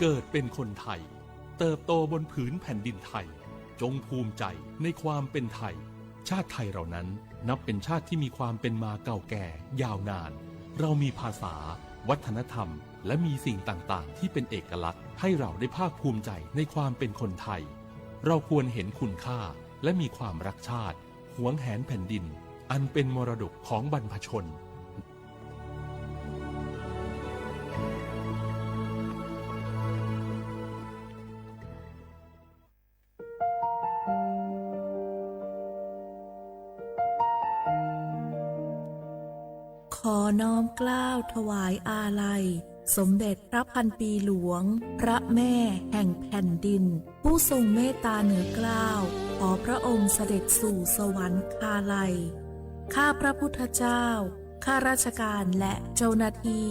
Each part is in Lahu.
เกิดเป็นคนไทย เติบโตบนผืนแผ่นดินไทย จงภูมิใจในความเป็นไทย ชาติไทยเรานั้นนับเป็นชาติที่มีความเป็นมาเก่าแก่ยาวนาน เรามีภาษา วัฒนธรรม และมีสิ่งต่างๆ ที่เป็นเอกลักษณ์ ให้เราได้ภาคภูมิใจในความเป็นคนไทย เราควรเห็นคุณค่า และมีความรักชาติ หวงแหนแผ่นดิน อันเป็นมรดกของบรรพชน ขอน้อมเกล้าถวายอาลัย สมเด็จพระพันปีหลวง พระแม่แห่งแผ่นดิน ผู้ทรงเมตตาเหนือเกล้า ขอพระองค์เสด็จสู่สวรรคาลัย ข้าพระพุทธเจ้า ข้าราชการและเจ้าหน้าที่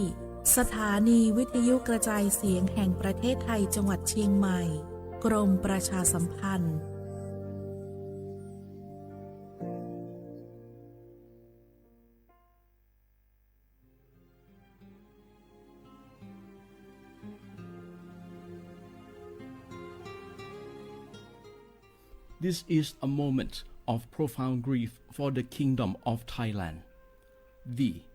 สถานีวิทยุกระจายเสียงแห่งประเทศไทยจังหวัดเชียงใหม่ กรมประชาสัมพันธ์ This is a moment of profound grief for the Kingdom of Thailand. We,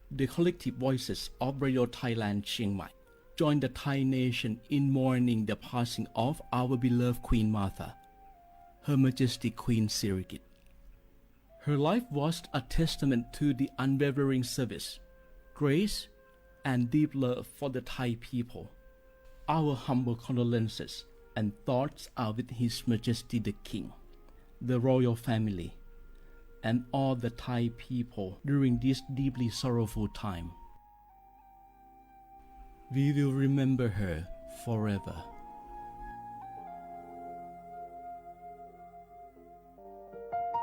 the collective voices of Radio Thailand Chiang Mai, join the Thai nation in mourning the passing of our beloved Queen Mother, Her Majesty Queen Sirikit. Her life was a testament to the unwavering service, grace, and deep love for the Thai people. Our humble condolences and thoughts are with His Majesty the King, the royal family, and all the Thai people during this deeply sorrowful time. We will remember her forever.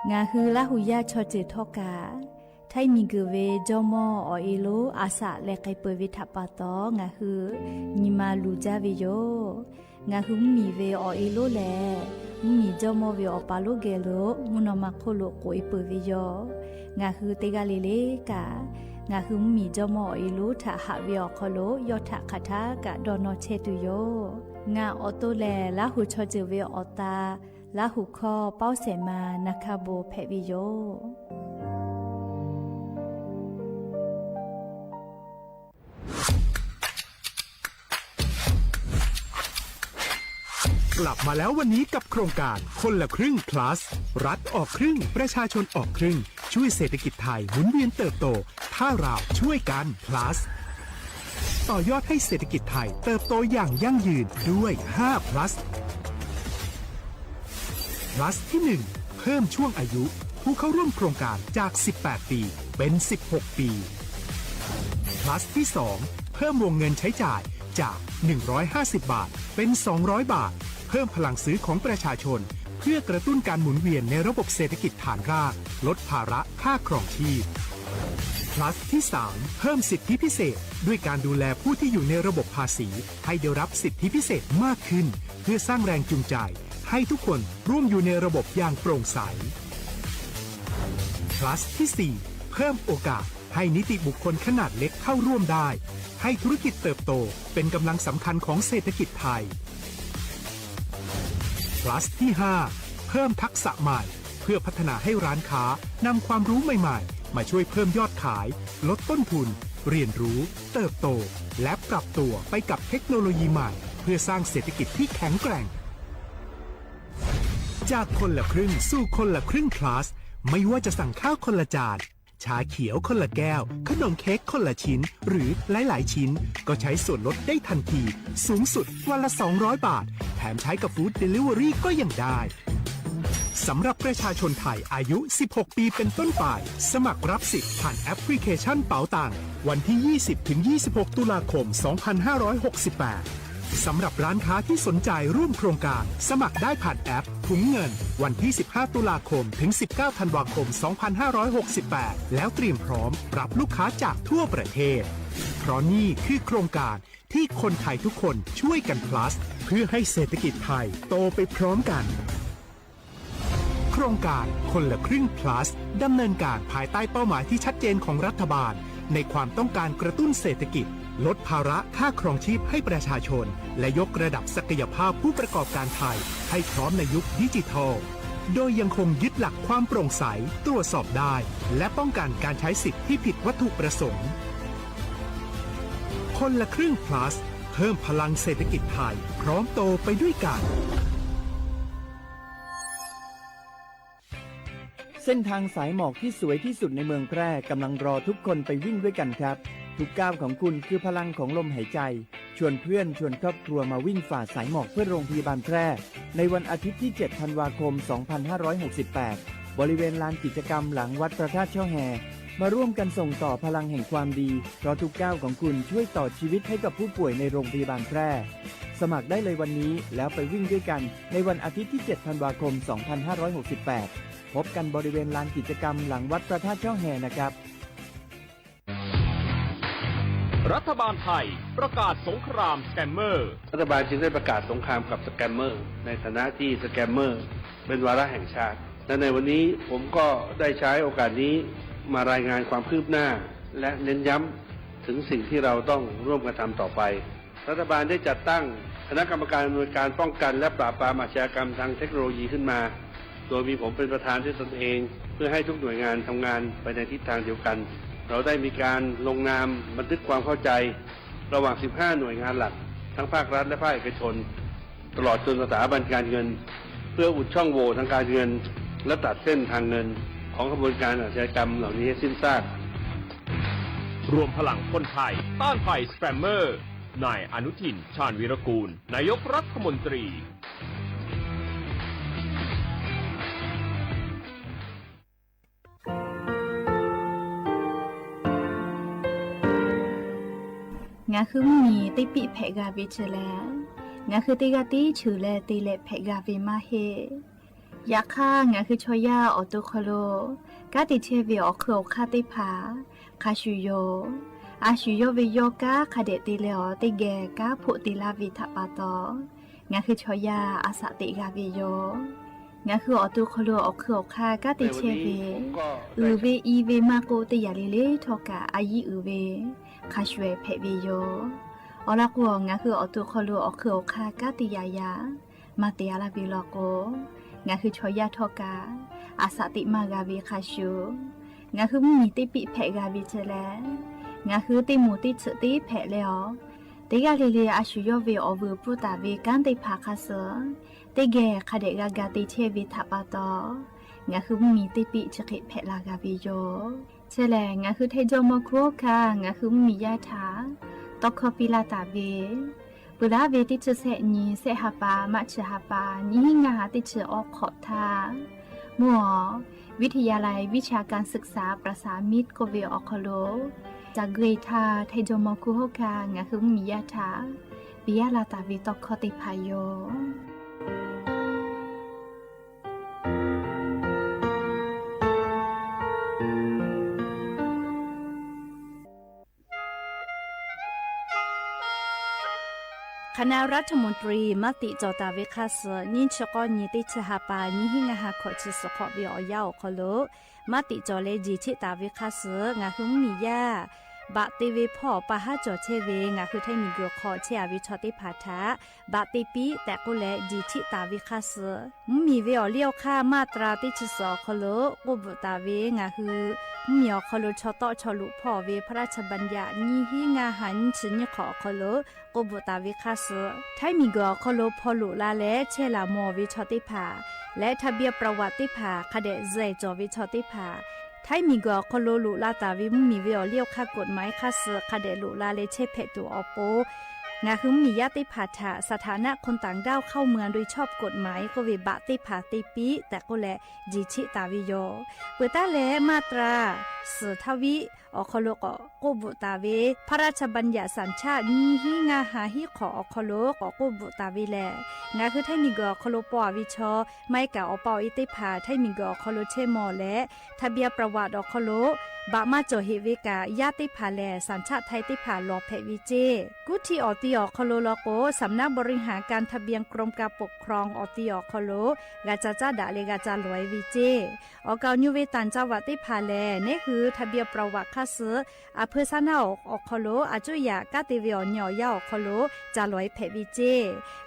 Ngaˬ hui Laˇ huˍ yaˇ chaw ceuˬ htawˇ kaꞈ, Htaiˇ miˬguiˬ ve jawˇmawˇ awˬ e lonˉ a shaꞈ leh k'ai peuˬ ve htaꞈ pa taw, ngaˬ hui nyi ma luˬ jaˇ ve yoˬ. Ngaˬ hui mvuhˇmiˬ ve awˬ e lonˉ lehˬ, mvuhˇmiˬ jawˇmawˇ ve awˬ pa lonˉ geh lo mvuhˇ naw ma hk'oˆ lo k'oꞈ e peuˬ ve yoˬ. Ngaˬ hui teˇ g'aˇ le le kaꞈ, ngaˬ hui mvuhˇmiˬ jawˇmawˇ awˬ e lonˉ htaꞈ haꞈ ve awˬ hk'aw lo yawˇ htaꞈ hk'aˬ htaˇ kaꞈ dawˇ nawˇ chehˇ tuˬ yoˬ. Ngaˬ awˬ to lehˬ, Laˇ huˍ chaw ceuˬ ve awˬ ta, Laˇ huˍ hkawˇ pawˇ shehˍ ma na hkaˇ bon hpehꞈ ve yoˬ. กลับมาแล้ววันนี้กับโครงการคนละครึ่ง plus รัฐออกครึ่ง ประชาชนออกครึ่ง ช่วยเศรษฐกิจไทยหมุนเวียนเติบโต ถ้าเราช่วยกัน plus ต่อยอดให้เศรษฐกิจไทยเติบโตอย่างยั่งยืนด้วย ห้า plus plus ที่ หนึ่ง เพิ่มช่วงอายุผู้เข้าร่วมโครงการจาก สิบแปด ปี เป็น สิบหก ปี plus ที่ สอง เพิ่มวงเงินใช้จ่ายจาก หนึ่งร้อยห้าสิบ บาท เป็น สองร้อย บาท เพิ่มพลังซื้อของประชาชน เพื่อกระตุ้นการหมุนเวียนในระบบเศรษฐกิจฐานราก ลดภาระค่าครองชีพ plus ที่ สาม เพิ่มสิทธิพิเศษ ด้วยการดูแลผู้ที่อยู่ในระบบภาษี ให้ได้รับสิทธิพิเศษมากขึ้น เพื่อสร้างแรงจูงใจ ให้ทุกคนร่วมอยู่ในระบบอย่างโปร่งใส plus ที่ สี่ เพิ่มโอกาสให้นิติบุคคลขนาดเล็กเข้าร่วมได้ ให้ธุรกิจเติบโตเป็นกำลังสำคัญของเศรษฐกิจไทย plus ที่ ห้า เพิ่มทักษะใหม่ เพื่อพัฒนาให้ร้านค้านำความรู้ใหม่ๆ มาช่วยเพิ่มยอดขาย ลดต้นทุน เรียนรู้ เติบโต และปรับตัวไปกับเทคโนโลยีใหม่ เพื่อสร้างเศรษฐกิจที่แข็งแกร่ง จากคนละครึ่งสู่คนละครึ่ง plus ไม่ว่าจะสั่งข้าวคนละจาน ชาเขียวคนละแก้ว ขนมเค้กคนละชิ้น หรือหลายๆ ชิ้น ก็ใช้ส่วนลดได้ทันที สูงสุดวันละ สองร้อย บาท แถมใช้กับ Food Delivery ก็ยังได้ สำหรับประชาชนไทยอายุ สิบหก ปีเป็นต้นไป สมัครรับสิทธิ์ผ่านแอปพลิเคชันเป๋าตัง วันที่ ยี่สิบ ถึง ยี่สิบหก ตุลาคม สองพันห้าร้อยหกสิบแปด สำหรับร้านค้าที่สนใจร่วมโครงการ สมัครได้ผ่านแอปถุงเงิน วันที่ สิบห้า ตุลาคม ถึง สิบเก้า ธันวาคม สองพันห้าร้อยหกสิบแปด แล้วเตรียมพร้อมรับลูกค้าจากทั่วประเทศ เพราะนี่คือโครงการที่คนไทยทุกคนช่วยกัน plus เพื่อให้เศรษฐกิจไทยโตไปพร้อมกัน โครงการคนละครึ่ง plus ดำเนินการภายใต้เป้าหมายที่ชัดเจนของรัฐบาล ในความต้องการกระตุ้นเศรษฐกิจ ลดภาระค่าครองชีพให้ประชาชน และยกระดับศักยภาพผู้ประกอบการไทยให้พร้อมในยุคดิจิทัล โดยยังคงยึดหลักความโปร่งใส ตรวจสอบได้ และป้องกันการใช้สิทธิ์ที่ผิดวัตถุประสงค์ คนละครึ่ง Plus เพิ่มพลังเศรษฐกิจไทย พร้อมโตไปด้วยกัน เส้นทางสายหมอกที่สวยที่สุดในเมืองแพร่กำลังรอทุกคนไปวิ่งด้วยกันครับ ทุกก้าวของคุณคือพลังของลมหายใจ ชวนเพื่อนชวนครอบครัวมาวิ่งฝ่าสายหมอกเพื่อโรงพยาบาลแพร่ ในวันอาทิตย์ที่ เจ็ด ธันวาคม สองพันห้าร้อยหกสิบแปด บริเวณลานกิจกรรมหลังวัดพระธาตุช่อแฮ มาร่วมกันส่งต่อพลังแห่งความดี เพราะทุกก้าวของคุณช่วยต่อชีวิตให้กับผู้ป่วยในโรงพยาบาลแพร่ สมัครได้เลยวันนี้ แล้วไปวิ่งด้วยกัน ในวันอาทิตย์ที่ เจ็ด ธันวาคม สองพันห้าร้อยหกสิบแปด พบกันบริเวณลานกิจกรรมหลังวัดพระธาตุช่อแฮนะครับ รัฐบาลไทยประกาศสงครามสแกมเมอร์ รัฐบาลจึงได้ประกาศสงครามกับสแกมเมอร์ ในฐานะที่สแกมเมอร์เป็นวาระแห่งชาติ และในวันนี้ผมก็ได้ใช้โอกาสนี้มารายงานความคืบหน้า และเน้นย้ำถึงสิ่งที่เราต้องร่วมกันทำต่อไป รัฐบาลได้จัดตั้งคณะกรรมการอำนวยการป้องกันและปราบปรามอาชญากรรมทางเทคโนโลยีขึ้นมา โดยมีผมเป็นประธานด้วยตนเอง เพื่อให้ทุกหน่วยงานทำงานไปในทิศทางเดียวกัน เราได้มีการลงนามบันทึกความเข้าใจ ระหว่าง สิบห้า หน่วยงานหลัก ทั้งภาครัฐและภาคเอกชน ตลอดจนสถาบันการเงิน เพื่ออุดช่องโหว่ทางการเงิน และตัดเส้นทางเงินของขบวนการอาชญากรรมเหล่านี้ให้สิ้นซาก รวมพลังคนไทยต้านภัยสแกมเมอร์ นายอนุทิน ชาญวีรกูล นายกรัฐมนตรี Ngaˬ hui mvuhˇ miˬ teˇ piˆ hpehꞈ g'a ve chi lehˬ, ngaˬ hui teˇ g'aˇ tiˉ cheuˬ leh te leh hpehꞈ g'a ve maˇ heˆ. Yaꞈ hk'aˇ, ngaˬ hui chaw yaˇ awˬ to hk'aw lo kanˉ te chehˇ ve awˬ hk'eun awˬ hk'aˇ teˇ hpaˍ hk'a shuˍ yoˬ. A shuˍ yawˇ ve yawˇ kanˉ hk'a dehꞈ te leh awˬ teˇ geh kanˉ hpoˆ te laˇ ve htaꞈ pa taw, ngaˬ hui chaw yaˇ a shaꞈ teꞈ g'a ve yoˬ. Ngaˬ hui awˬ to hk'aw lo awˬ hk'eun awˬ hk'aˇ kanˉ te chehˇ ve, uiˍ ve i ve maˇ k'oˆ, teˇ yanˇ le le htawˇ kaꞈ a yiˉ uiˍ ve hk'a shuˍ hpehꞈ ve yoˬ. Awˬ lawn k'o, ngaˬ hui awˬ to hk'aw lo awˬ hk'eun awˬ hk'aˇ kanˉ te yaꞈ yaꞈ maˇ te a laˇ ve law k'o, ngaˬ hui chaw yaˇ htawˇ kaꞈ a shaꞈ teꞈ maˇ g'a ve hk'a shuˍ, ngaˬ hui mvuhˇ miˬ teˇ piˆ hpehꞈ g'a ve chi lehˬ, ngaˬ hui teˇ moˍ teˇ tsuhꞈ teˇ hpehꞈ leh awˬ, teˇ g'aˇ le le a shuˍ yawˇ ve awˬ vuiˬ pfuhˇ taˍ ve kanˉ teˇ hpaˍ hk'a suh teˇ geh hk'a dehꞈ g'a ga te chehˇ ve htaꞈ pa taw, ngaˬ hui mvuhˇ miˬ teˇ piˆ chi hk'e hpehꞈ la g'a ve yoˬ. Chi lehˬ, ngaˬ hui hteˇ jawˇ mawˇ hkuˇ hawˉ hkanˇ ngaˬ hui mvuhˇ miˬ yaˇ htaꞈ tawˇ hkawˇ piˇ laˇ taˍ ve, peuˬ laˉ ve teˇ chi sehˆ nyi sehˆ ha pa maˇ chi ha pa nyiˇ hinˉ ngaˇ ha teˇ chi awˬ hk'awꞈ htaˇ, mvuhˇ awˬ วิทยาลัยวิชาการศึกษาประสานมิตร k'oˆ ve awˬ hk'aw lo, ca gui htaˇ hteˇ jawˇ mawˇ hkuˇ hawˉ hkanˇ ngaˬ hui mvuhˇ miˬ yaˇ htaꞈ piˇ laˇ taˍ ve tawˇ hkawˇ teˇ hpaˍ yoˬ. คณะรัฐมนตรี maˇ tiꞈ cawˬ taˍ ve hk'a shuˍ, nyiˇ chi k'awˇ nyi teˇ chi ha pa nyiˇ hinˉ ngaˇ ha hkawꞈ chi suhˍ hk'awꞈ ve awˬ yanˇ awˬ hk'aw lo maˇ tiꞈ cawˬ leh jeˬ cheˆ taˍ ve hk'a shuˍ, ngaˬ hui mvuhˇ miˬ yaˇ baꞈ te ve hpawˇ pa haˉ cawˬ chehˇ ve ngaˬ hui htaiˇ miˬ guiˬ hk'aw chehˇ a ve chaw teˇ hpaˍ htaꞈ baꞈ te piˇ tehꞈ k'oˆ leh jeˬ cheˆ taˍ ve hk'a shuˍ, mvuhˇ miˬ ve awˬ liˇ awˬ hk'aˇ maˇ tra teˇ chi suhˍ awˬ hk'aw lo k'oˆ bvuhꞈ taˍ ve ngaˬ hui mvuhˇ miˬ awˬ hk'aw lo chaw tawˆ chaw luꞈ hpawˇ ve พระราชบัญญัติ nyiˇ hinˉ ngaˇ ha nyiˇ chi nyiˇ hk'awꞈ awˬ hk'aw lo k'oˆ bvuhꞈ taˍ ve hk'a shuˍ, htaiˇ miˬ guiˬ awˬ hk'aw lo hpaw loꞈ la leh chehˇ laˬ mawˬ ve chaw teˇ hpaˍ leh ทะเบียนประวัติ teˇ hpaˍ hk'a dehꞈ zuhˬ cawˬ ve chaw teˇ hpaˍ, htaiˇ miˬ guiˬ awˬ hk'aw lo loꞈ la taˍ ve mvuhˇ miˬ ve awˬ liˇ awˬ hk'aˇ กฎหมาย hk'a shuˍ hk'a dehꞈ loꞈ la leh chehˇ hpehꞈ tuˬ awˬ pon, ngaˬ hui mvuhˇ miˬ yaˇ teˇ hpaˍ htaꞈ สถานะคนต่างด้าวเข้าเมืองโดยชอบกฎหมาย k'oˆ ve baꞈ teˇ hpaˍ te piˇ tehꞈ k'oˆ leh jeˬ cheˆ taˍ ve yoˬ. Peuˬ taˉ leh maˇ tra suhˍ htaˇ viˉ awˬ hk'aw lo k'awꞈ k'oˆ bvuhꞈ taˍ ve พระราชบัญญัติสัญชาติ nyiˇ hinˉ ngaˇ ha hiˉ hk'awꞈ awˬ hk'aw lo k'awꞈ k'oˆ bvuhꞈ taˍ ve lehˬ, ngaˬ hui htaiˇ miˬ guiˬ awˬ hk'aw lo paw a ve chaw maˇ heˆ kaꞈ awˬ pa awˬ e teˇ hpaˍ htaiˇ miˬ guiˬ awˬ hk'aw lo chehˇ mawˬ leh ทะเบียนประวัติ awˬ hk'aw lo baꞈ maˇ cawˬ heꞈ ve kaꞈ, yaˇ teˇ hpaˍ lehˬ สัญชาติไทย teˇ hpaˍ lawˬ hpehꞈ ve ceˇ. Kuˇ htiˇ awˬ ti awˬ hk'aw lo law k'o, สำนักบริหารการทะเบียนกรมการปกครอง awˬ ti awˬ hk'aw lo g'a ca caˉ daꞈ leh g'a ca loꞈ-e ve ceˇ. Awˬ kaˍ awˬ nyu ve ต่างจังหวัด teˇ hpaˍ lehˬ, neˉ hui ทะเบียนประวัติ hk'aˇ suh อำเภอ shaˉ naˆ awˬ hk'aw lo a cuˇ yaꞈ kanˉ te ve awˬ nyi awˬ yanˇ awˬ hk'aw lo ca loꞈ-e hpehꞈ ve ceˇ.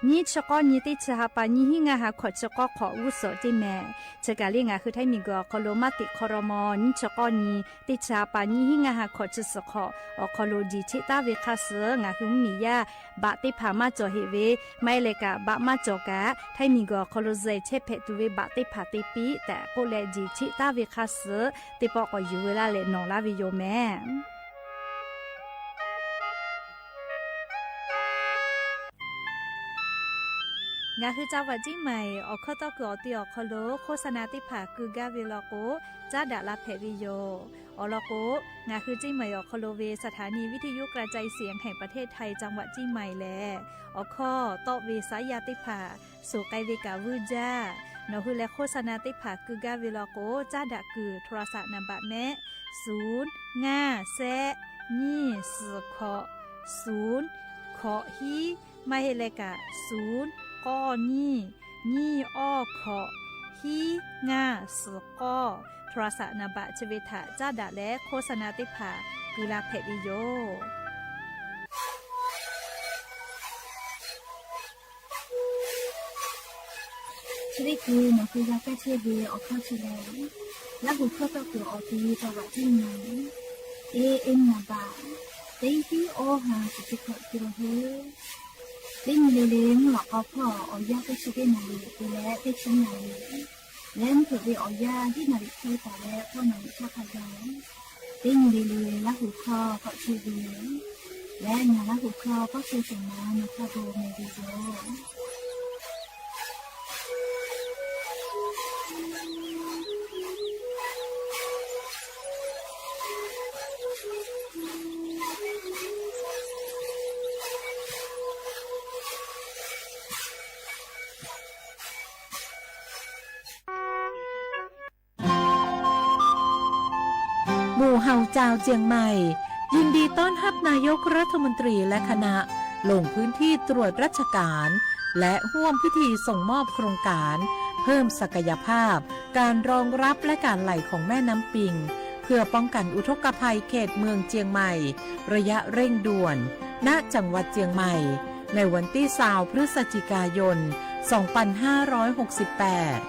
Nyiˇ chi k'awˇ nyi teˇ chi ha pa nyiˇ hinˉ ngaˇ ha hkawꞈ chi k'awˇ hk'awꞈ g'uˇ suhˍ ceˇ mehˍ. Chi kaˬ le ngaˬ hui Htaiˇ miˬguiˬ awˬ hk'aw lo maˇ teꞈ hk'aw raw maw, nyiˇ chi k'awˇ nyi teˇ chi ha pa nyiˇ hinˉ ngaˇ ha hkawꞈ chi suhˍ hk'awꞈ awˬ hk'aw lo jeˬ cheˆ taˉ ve hk'aˇ suh ngaˬ hui mvuhˇ miˬ yaˇ baꞈ teˇ hpaˍ maˇ cawˬ heꞈ ve, maˇ heˆ leh kaꞈ baꞈ maˇ cawˬ kaꞈ Htaiˇ miˬguiˬ awˬ hk'aw lo zeh chehˇ hpehꞈ tuˬ ve baꞈ teˇ hpaˍ te piˇ tehꞈ k'oˆ leh jeˬ cheˆ taˉ ve hk'aˇ suh teˇ pawˆ k'awꞈ yuˬ ve laˇ leh nawˬ laˇ ve yoˬ mehˍ. Ngaˬ hui จังหวัดเชียงใหม่ awˬ hkawˇ tawˇ kuiˬ awˬ ti awˬ hk'aw lo โฆษณา teˇ hpaˍ keu gaˇ ve law k'o, caˉ daꞈ la hpehꞈ ve yoˬ. Awˬ lawn k'o, ngaˬ hui เชียงใหม่ awˬ hk'aw lo ve สถานีวิทยุกระจายเสียงแห่งประเทศไทย จังหวัดเชียงใหม่ lehˬ, awˬ hkawˇ tawˆ ve saˉ yaˇ teˇ hpaˍ suhˍ k'ai ve kaꞈ vuiˇ jaˇ. Nawˬ hui leh โฆษณา teˇ hpaˍ keu gaˇ ve law k'o, caˉ daꞈ kuiˬ โทรศัพท์ นามบัตร mehˆ, ศูนย์ ngaˇ แซะ nyiˇ suhˍ hkawꞈ, ศูนย์ hkawꞈ hiˉ, maˇ heˆ leh kaꞈ ศูนย์ k'awˇ nyiˇ, nyiˇ awˇ hkawꞈ, hiˉ ngaˇ suhˍ k'awˇ, โทรศัพท์ นามบัตร chi ve htaꞈ caˉ daꞈ leh โฆษณา teˇ hpaˍ keu la hpehꞈ ve yoˬ. Chi teˇ hkui nawˬ hui g'a kaˇ chehˇ ve awˬ hkawˇ chi lehˬ, Laˇ huˍ hkawˇ tawˇ kuiˬ awˬ ti จังหวัดเชียงใหม่ teˇ เอสเอเอส nyi baꞈ teˇ hiˉ awˇ ha chi teˇ hkawꞈ te la hui. Teˇ nyi le le mvuhˇ lawꞈ k'aw hpawˇ awˬ yanˇ teˇ chi teˇ naˍ riˍ te leh teˇ chi naˍ riˍ, leh mvuhˇ hpeuꞈ ve awˬ yanˇ hiˉ naˍ riˍ hk'e taˍ leh k'awˇ naˍ riˍ htaˇ hk'a gaˬ, teˇ nyi le le Laˇ huˍ hkawˇ tawˆ chehˇ ve leh ngaˬ Laˇ huˍ hkawˇ kawˇ chehˇ shehˍ ma nawˬ hk'a gaˬ mehˍ ve yoˬ. Mù Hào Chào Chiang Mai ยินดีต้อนรับนายกรัฐมนตรีและคณะ ลงพื้นที่ตรวจราชการ และร่วมพิธีส่งมอบโครงการเพิ่มศักยภาพการรองรับและการไหลของแม่น้ำปิง เพื่อป้องกันอุทกภัยเขตเมืองเจียงใหม่ ระยะเร่งด่วน ณ จังหวัดเจียงใหม่ ในวันที่ซาวพฤศจิกายน สองพันห้าร้อยหกสิบแปด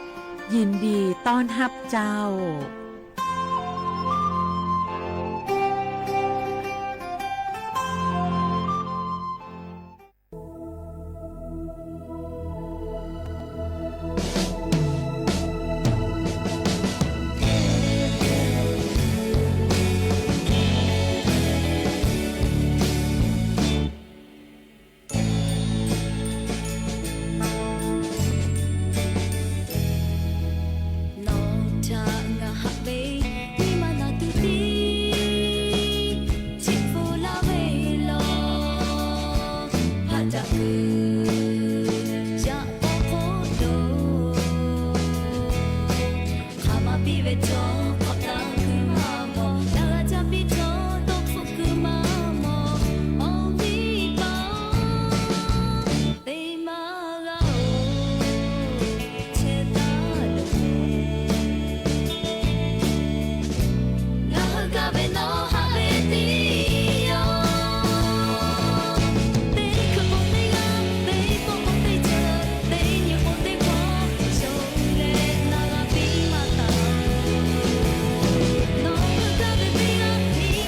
ยินดีต้อนรับเจ้า Nawˬ htaꞈ ngaˬ haꞈ ve nyi ma na tuˬ tiˉ, chi hpu laˇ ve law, haꞈ jaˇ kuiˬ yaꞈ k'aw hk'oˆ lo, hk'aˬ ma piˇ ve chaw hk'awꞈ taˇ kuiˬ maˇ mawˬ, daꞈ g'a caˇ piˇ chaw dawˇ hpfuhˆ kuiˬ maˇ mawˬ, awˬ viˉ paˍ-oˬ, teˇ maˇ g'a-oˬ, chehˇ taˍ loˬ ve. Ngaˬ hui gaˇ ve nawˬ haꞈ ve tiˉ yoˬ. Teˇ hkui k'o teˇ g'aˇ, teˇ pawˆ k'o teˇ ceuˬ, teˇ nyi k'o teˇ hkawˇ, yonˍ leh na g'a piˇ maˇ taˍ-oˬ. Nawˬ hui gaˇ ve teˇ g'aˇ nyi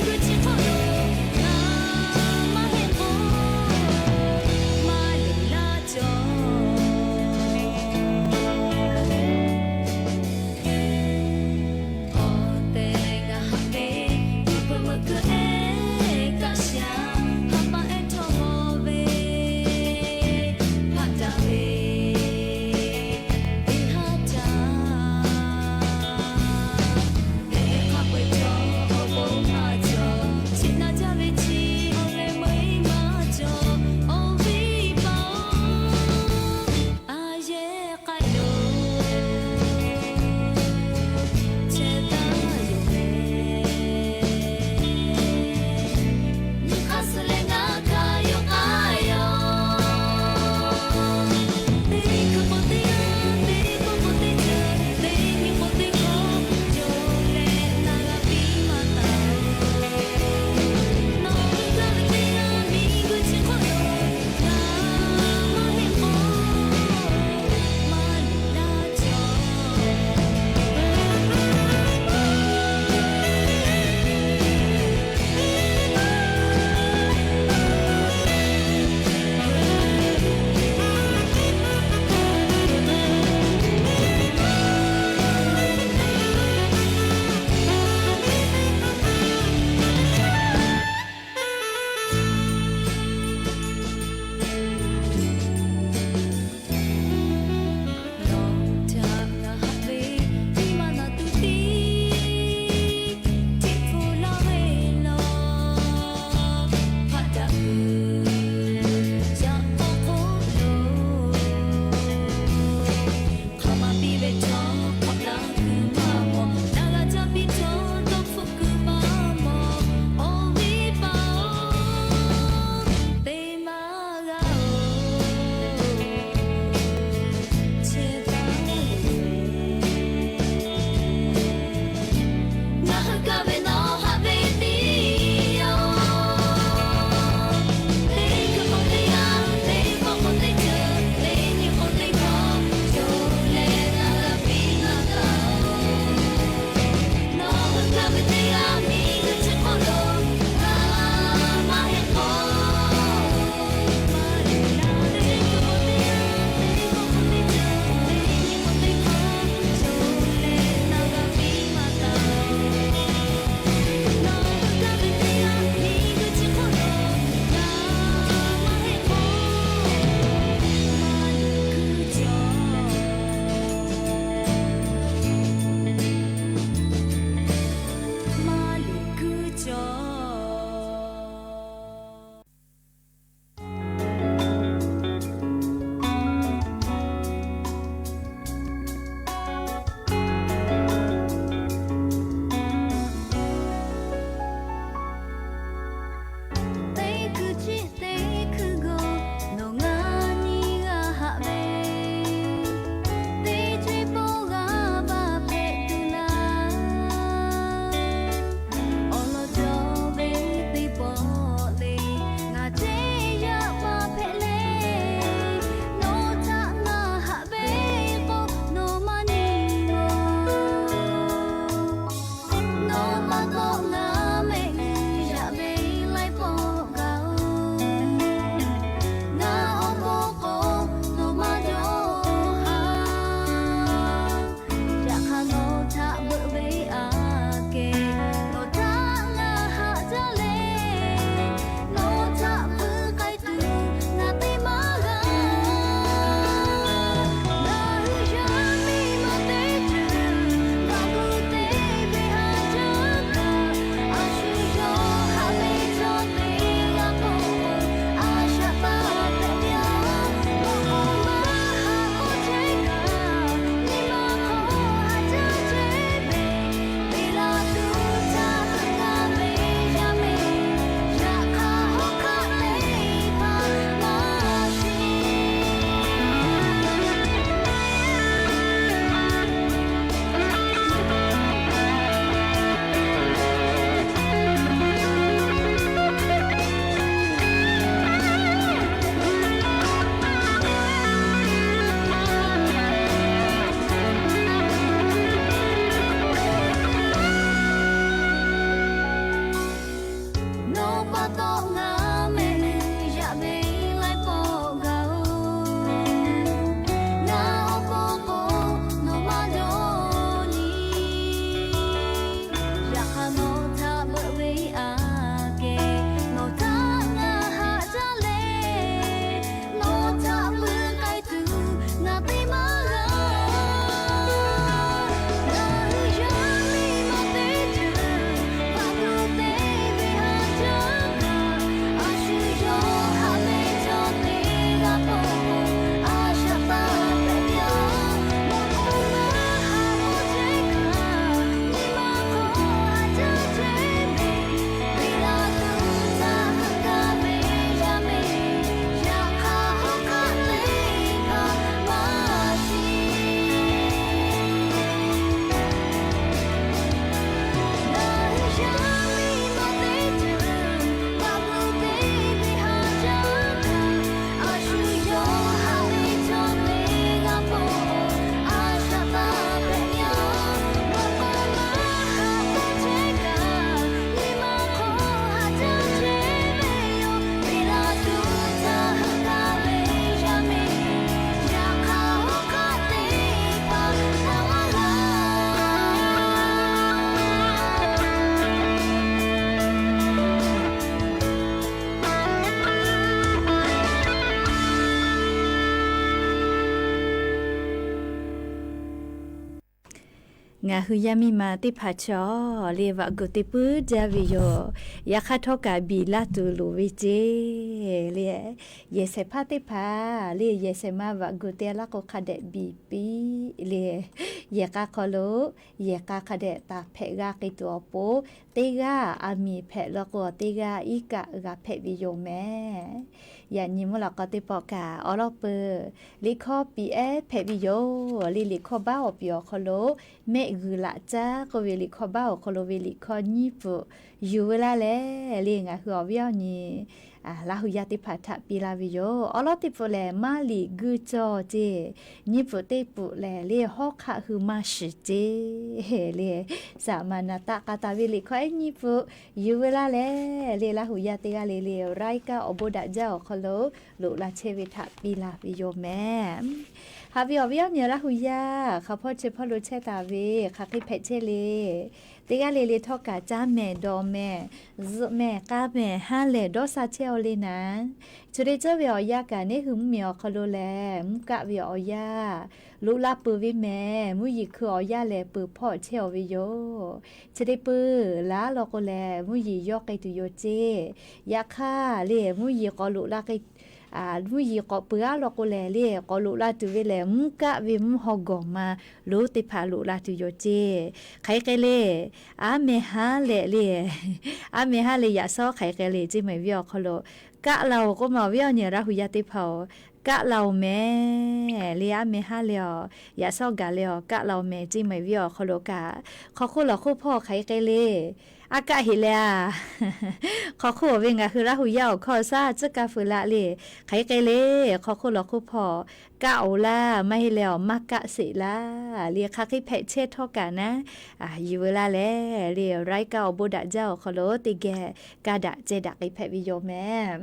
tawˆ ngaˬ mehˆ uiˍ yaꞈ ve laiˉ pawˆ gaˬ-oˬ, ngaˬ awˬ pon k'o nawˬ maˇ dawˇ nyi. Yaꞈ hk'aˇ nawˬ htaꞈ beuꞈ ve aꞈ kehˬ, nawˬ htaꞈ ngaˬ haꞈ jaˇ leh, nawˬ htaꞈ beuꞈ k'ai tuˬ ngaˬ te maˇ g'a. Ngaˬ hui yaˇ miˇ ma teˇ ceuˬ maˇ k'oˆ te ve haꞈ jaˇ kaꞈ, a shu yawˇ haꞈ ve chaw teˇ g'aˇ hpawˇ k'o, a shaꞈ taˇ hpehꞈ yaˇ. Maˇ k'oˆ maˇ haꞈ k'oˆ chehˇ kaꞈ, nyi ma hk'aw haꞈ jaˇ chehˇ ve, Piˍlaˍtuˆ htaꞈ heuˆ gaˇ ve yaˇ mehˆ, yaꞈ hk'aˇ hawˉ hk'aˆ teˇ hpaˍ maˇ shiˍ. Ngaˬ hui yaˇ miˇ ma teˇ ceuˬ maˇ k'oˆ te ve haꞈ jaˇ kaꞈ, a shu yawˇ haꞈ ve chaw teˇ g'aˇ hpawˇ a shaꞈ taˇ hpehꞈ yaˇ. Maˇ k'oˆ maˇ haꞈ k'oˆ chehˇ kaꞈ, nyi ma hk'aw haꞈ jaˇ chehˇ ve yoˬ. Piˍlaˍtuˆ htaꞈ heuˆ gaˇ ve yaˇ mehˆ, yaꞈ hk'aˇ hawˉ hk'aˆ teˇ hpaˍ taˇ maˇ g'a. Ngaˬ hui yaˇ miˇ ma teˇ hpaˍ chaw le vaꞈ gu te puiˉ jaˇ ve yoˬ. Yaꞈ hk'aˇ htawˇ kaꞈ biˬ laˇ tuˬ loˍ ve ceˇ le. Yehˬ shehˍ hpaˇ teˇ hpaˍ le, yehˬ shehˍ ma vaꞈ gu te laˇ k'o hk'a dehꞈ biˬ piˇ le. Yehˬ k'a hk'aw lo yehˬ k'a hk'a dehꞈ taˍ hpehꞈ g'a k'ai tuˬ awˬ pon, teˇ g'aˇ aˬ miˍ hpehꞈ law k'o, teˇ g'aˇ iˉ kaˆ g'a hpehꞈ ve yoˬ mehˍ. Yaꞈ nyi mvuhˇ laꞈ k'aw teˇ pawˆ kaꞈ awˬ lawn peuˬ, liꞈ hkawˇ piˍ ehˉ hpehꞈ ve yoˬ le. Liꞈ hkawˇ baˆ awˬ piˍ awˬ hk'aw lo mehˆ g'uiˬ laꞈ caˉ k'oˆ ve liꞈ hkawˇ baˆ awˬ hk'aw lo ve liꞈ hkawˇ nyiˇ pfuhˍ yuˬ veu laˇ leh le, ngaˬ hui awˬ viˉ awˬ nyi Laˇ hu yaˇ teˇ hpaˍ htaꞈ piˇ laˇ ve yoˬ. Awˬ lawn teˇ pfuhˍ lehˬ, maˇ liꞈ guˇ cawˇ ceˇ. Nyiˇ pfuhˍ teˇ pfuhˍ lehˬ le, hawˉ hk'aˆ hui maˇ shiˍ ceˇ le. Saˍ maˍ naˍ taˆ k'a taˍ ve liꞈ hkawˇ ehˉ nyiˇ pfuhˍ yuˬ veu laˇ leh le, Laˇ hu yaˇ teˇ g'aˇ le le, raiˉ kaˆ awˬ bon daꞈ jaˇ awˬ hk'aw lo loꞈ la chehˇ ve htaꞈ piˇ laˇ ve yoˬ mehˍ. Haꞈ ve awˬ viˉ awˬ nyi Laˇ hu yaˇ hk'aˬ hpawˇ chi hpawˇ lo chehˇ taˍ ve, hk'aˬ hk'e hpehꞈ chehˇ le. Teˇ g'aˇ le le htawˇ kaꞈ caˇ mehˍ dawˬ mehˍ zuhꞈ mehˍ k'a mehˍ haˉ lehˬ dawˇ sha chehˇ-aw le naˍ. Chi teˇ ceuˬ ve awˬ yanˇ kaꞈ neˇ hui mvuhˇmiˬ awˬ hk'aw lo lehˬ, mvuhˇ kaˆ ve awˬ yanˇ loꞈ la peuˬ ve mehˍ. Mvuhˇ yeˬ hkui awˬ yanˇ lehˬ peuˬ hpawˇ chehˇ-aw ve yoˬ. Chi teˇ peuˬ laˇ law k'o lehˬ, mvuhˇ yeˬ yawˇ k'ai tuˬ yoˬ ceˇ. Yaꞈ hk'aˇ le, mvuhˇ yeˬ k'awꞈ loꞈ la k'ai mvuhˇ yeˬ k'awꞈ peuˬ-aˉ law k'o lehˬ le, k'awꞈ loꞈ la tuˬ ve lehˬ, mvuhˇ kaˆ ve mvuhˇ haw gawˬ ma lonˉ teˇ hpaˍ loꞈ la tuˬ yoˬ ceˇ. Hk'aˬ hk'e le, aˉ meh haˉ leh le, aˉ meh haˉ leh yaꞈ shawˉ hk'aˬ hk'e le ceˇ mehˍ viˉ awˬ hk'aw lo kaˆ la-oˬ k'oˆ ma awˬ viˉ awˬ nyi Laˇ hu yaˇ teˇ hpaˍ-oˬ, kaˆ la-oˬ mehˍ le. Aˉ meh haˉ leh-aˬ, yaꞈ shawˉ gaˬ leh-aˬ, kaˆ la-oˬ mehˍ ceˇ mehˍ viˉ awˬ hk'aw lo kaꞈ, hk'aw hk'oˆ lawˬ hk'oˆ hpawˇ hk'aˬ hk'e le, aˉ kaˆ heꞈ leh-a. Hk'aw hk'oˆ ve ngaˬ hui Laˇ hu yaˇ awˬ hkawˇ shaˉ tcuhˉ kaˇ feu laˇ le. Hk'aˬ hk'e le, hk'aw hk'oˆ lawˬ hk'oˆ hpawˇ kaˆ-oˬ laˇ, maˇ heˆ leh-aˬ maˇ kaˆ sheˍ laˇ le. Hk'aˬ hk'e hpehꞈ chehˇ htawˇ kaꞈ naˉ, yuˬ veu laˇ leh le, raiˉ kaˆ awˬ bon daꞈ jaˇ awˬ hk'aw lo teˇ geh kaˇ daꞈ ceh daꞈ k'ai hpehꞈ ve yoˬ mehˍ.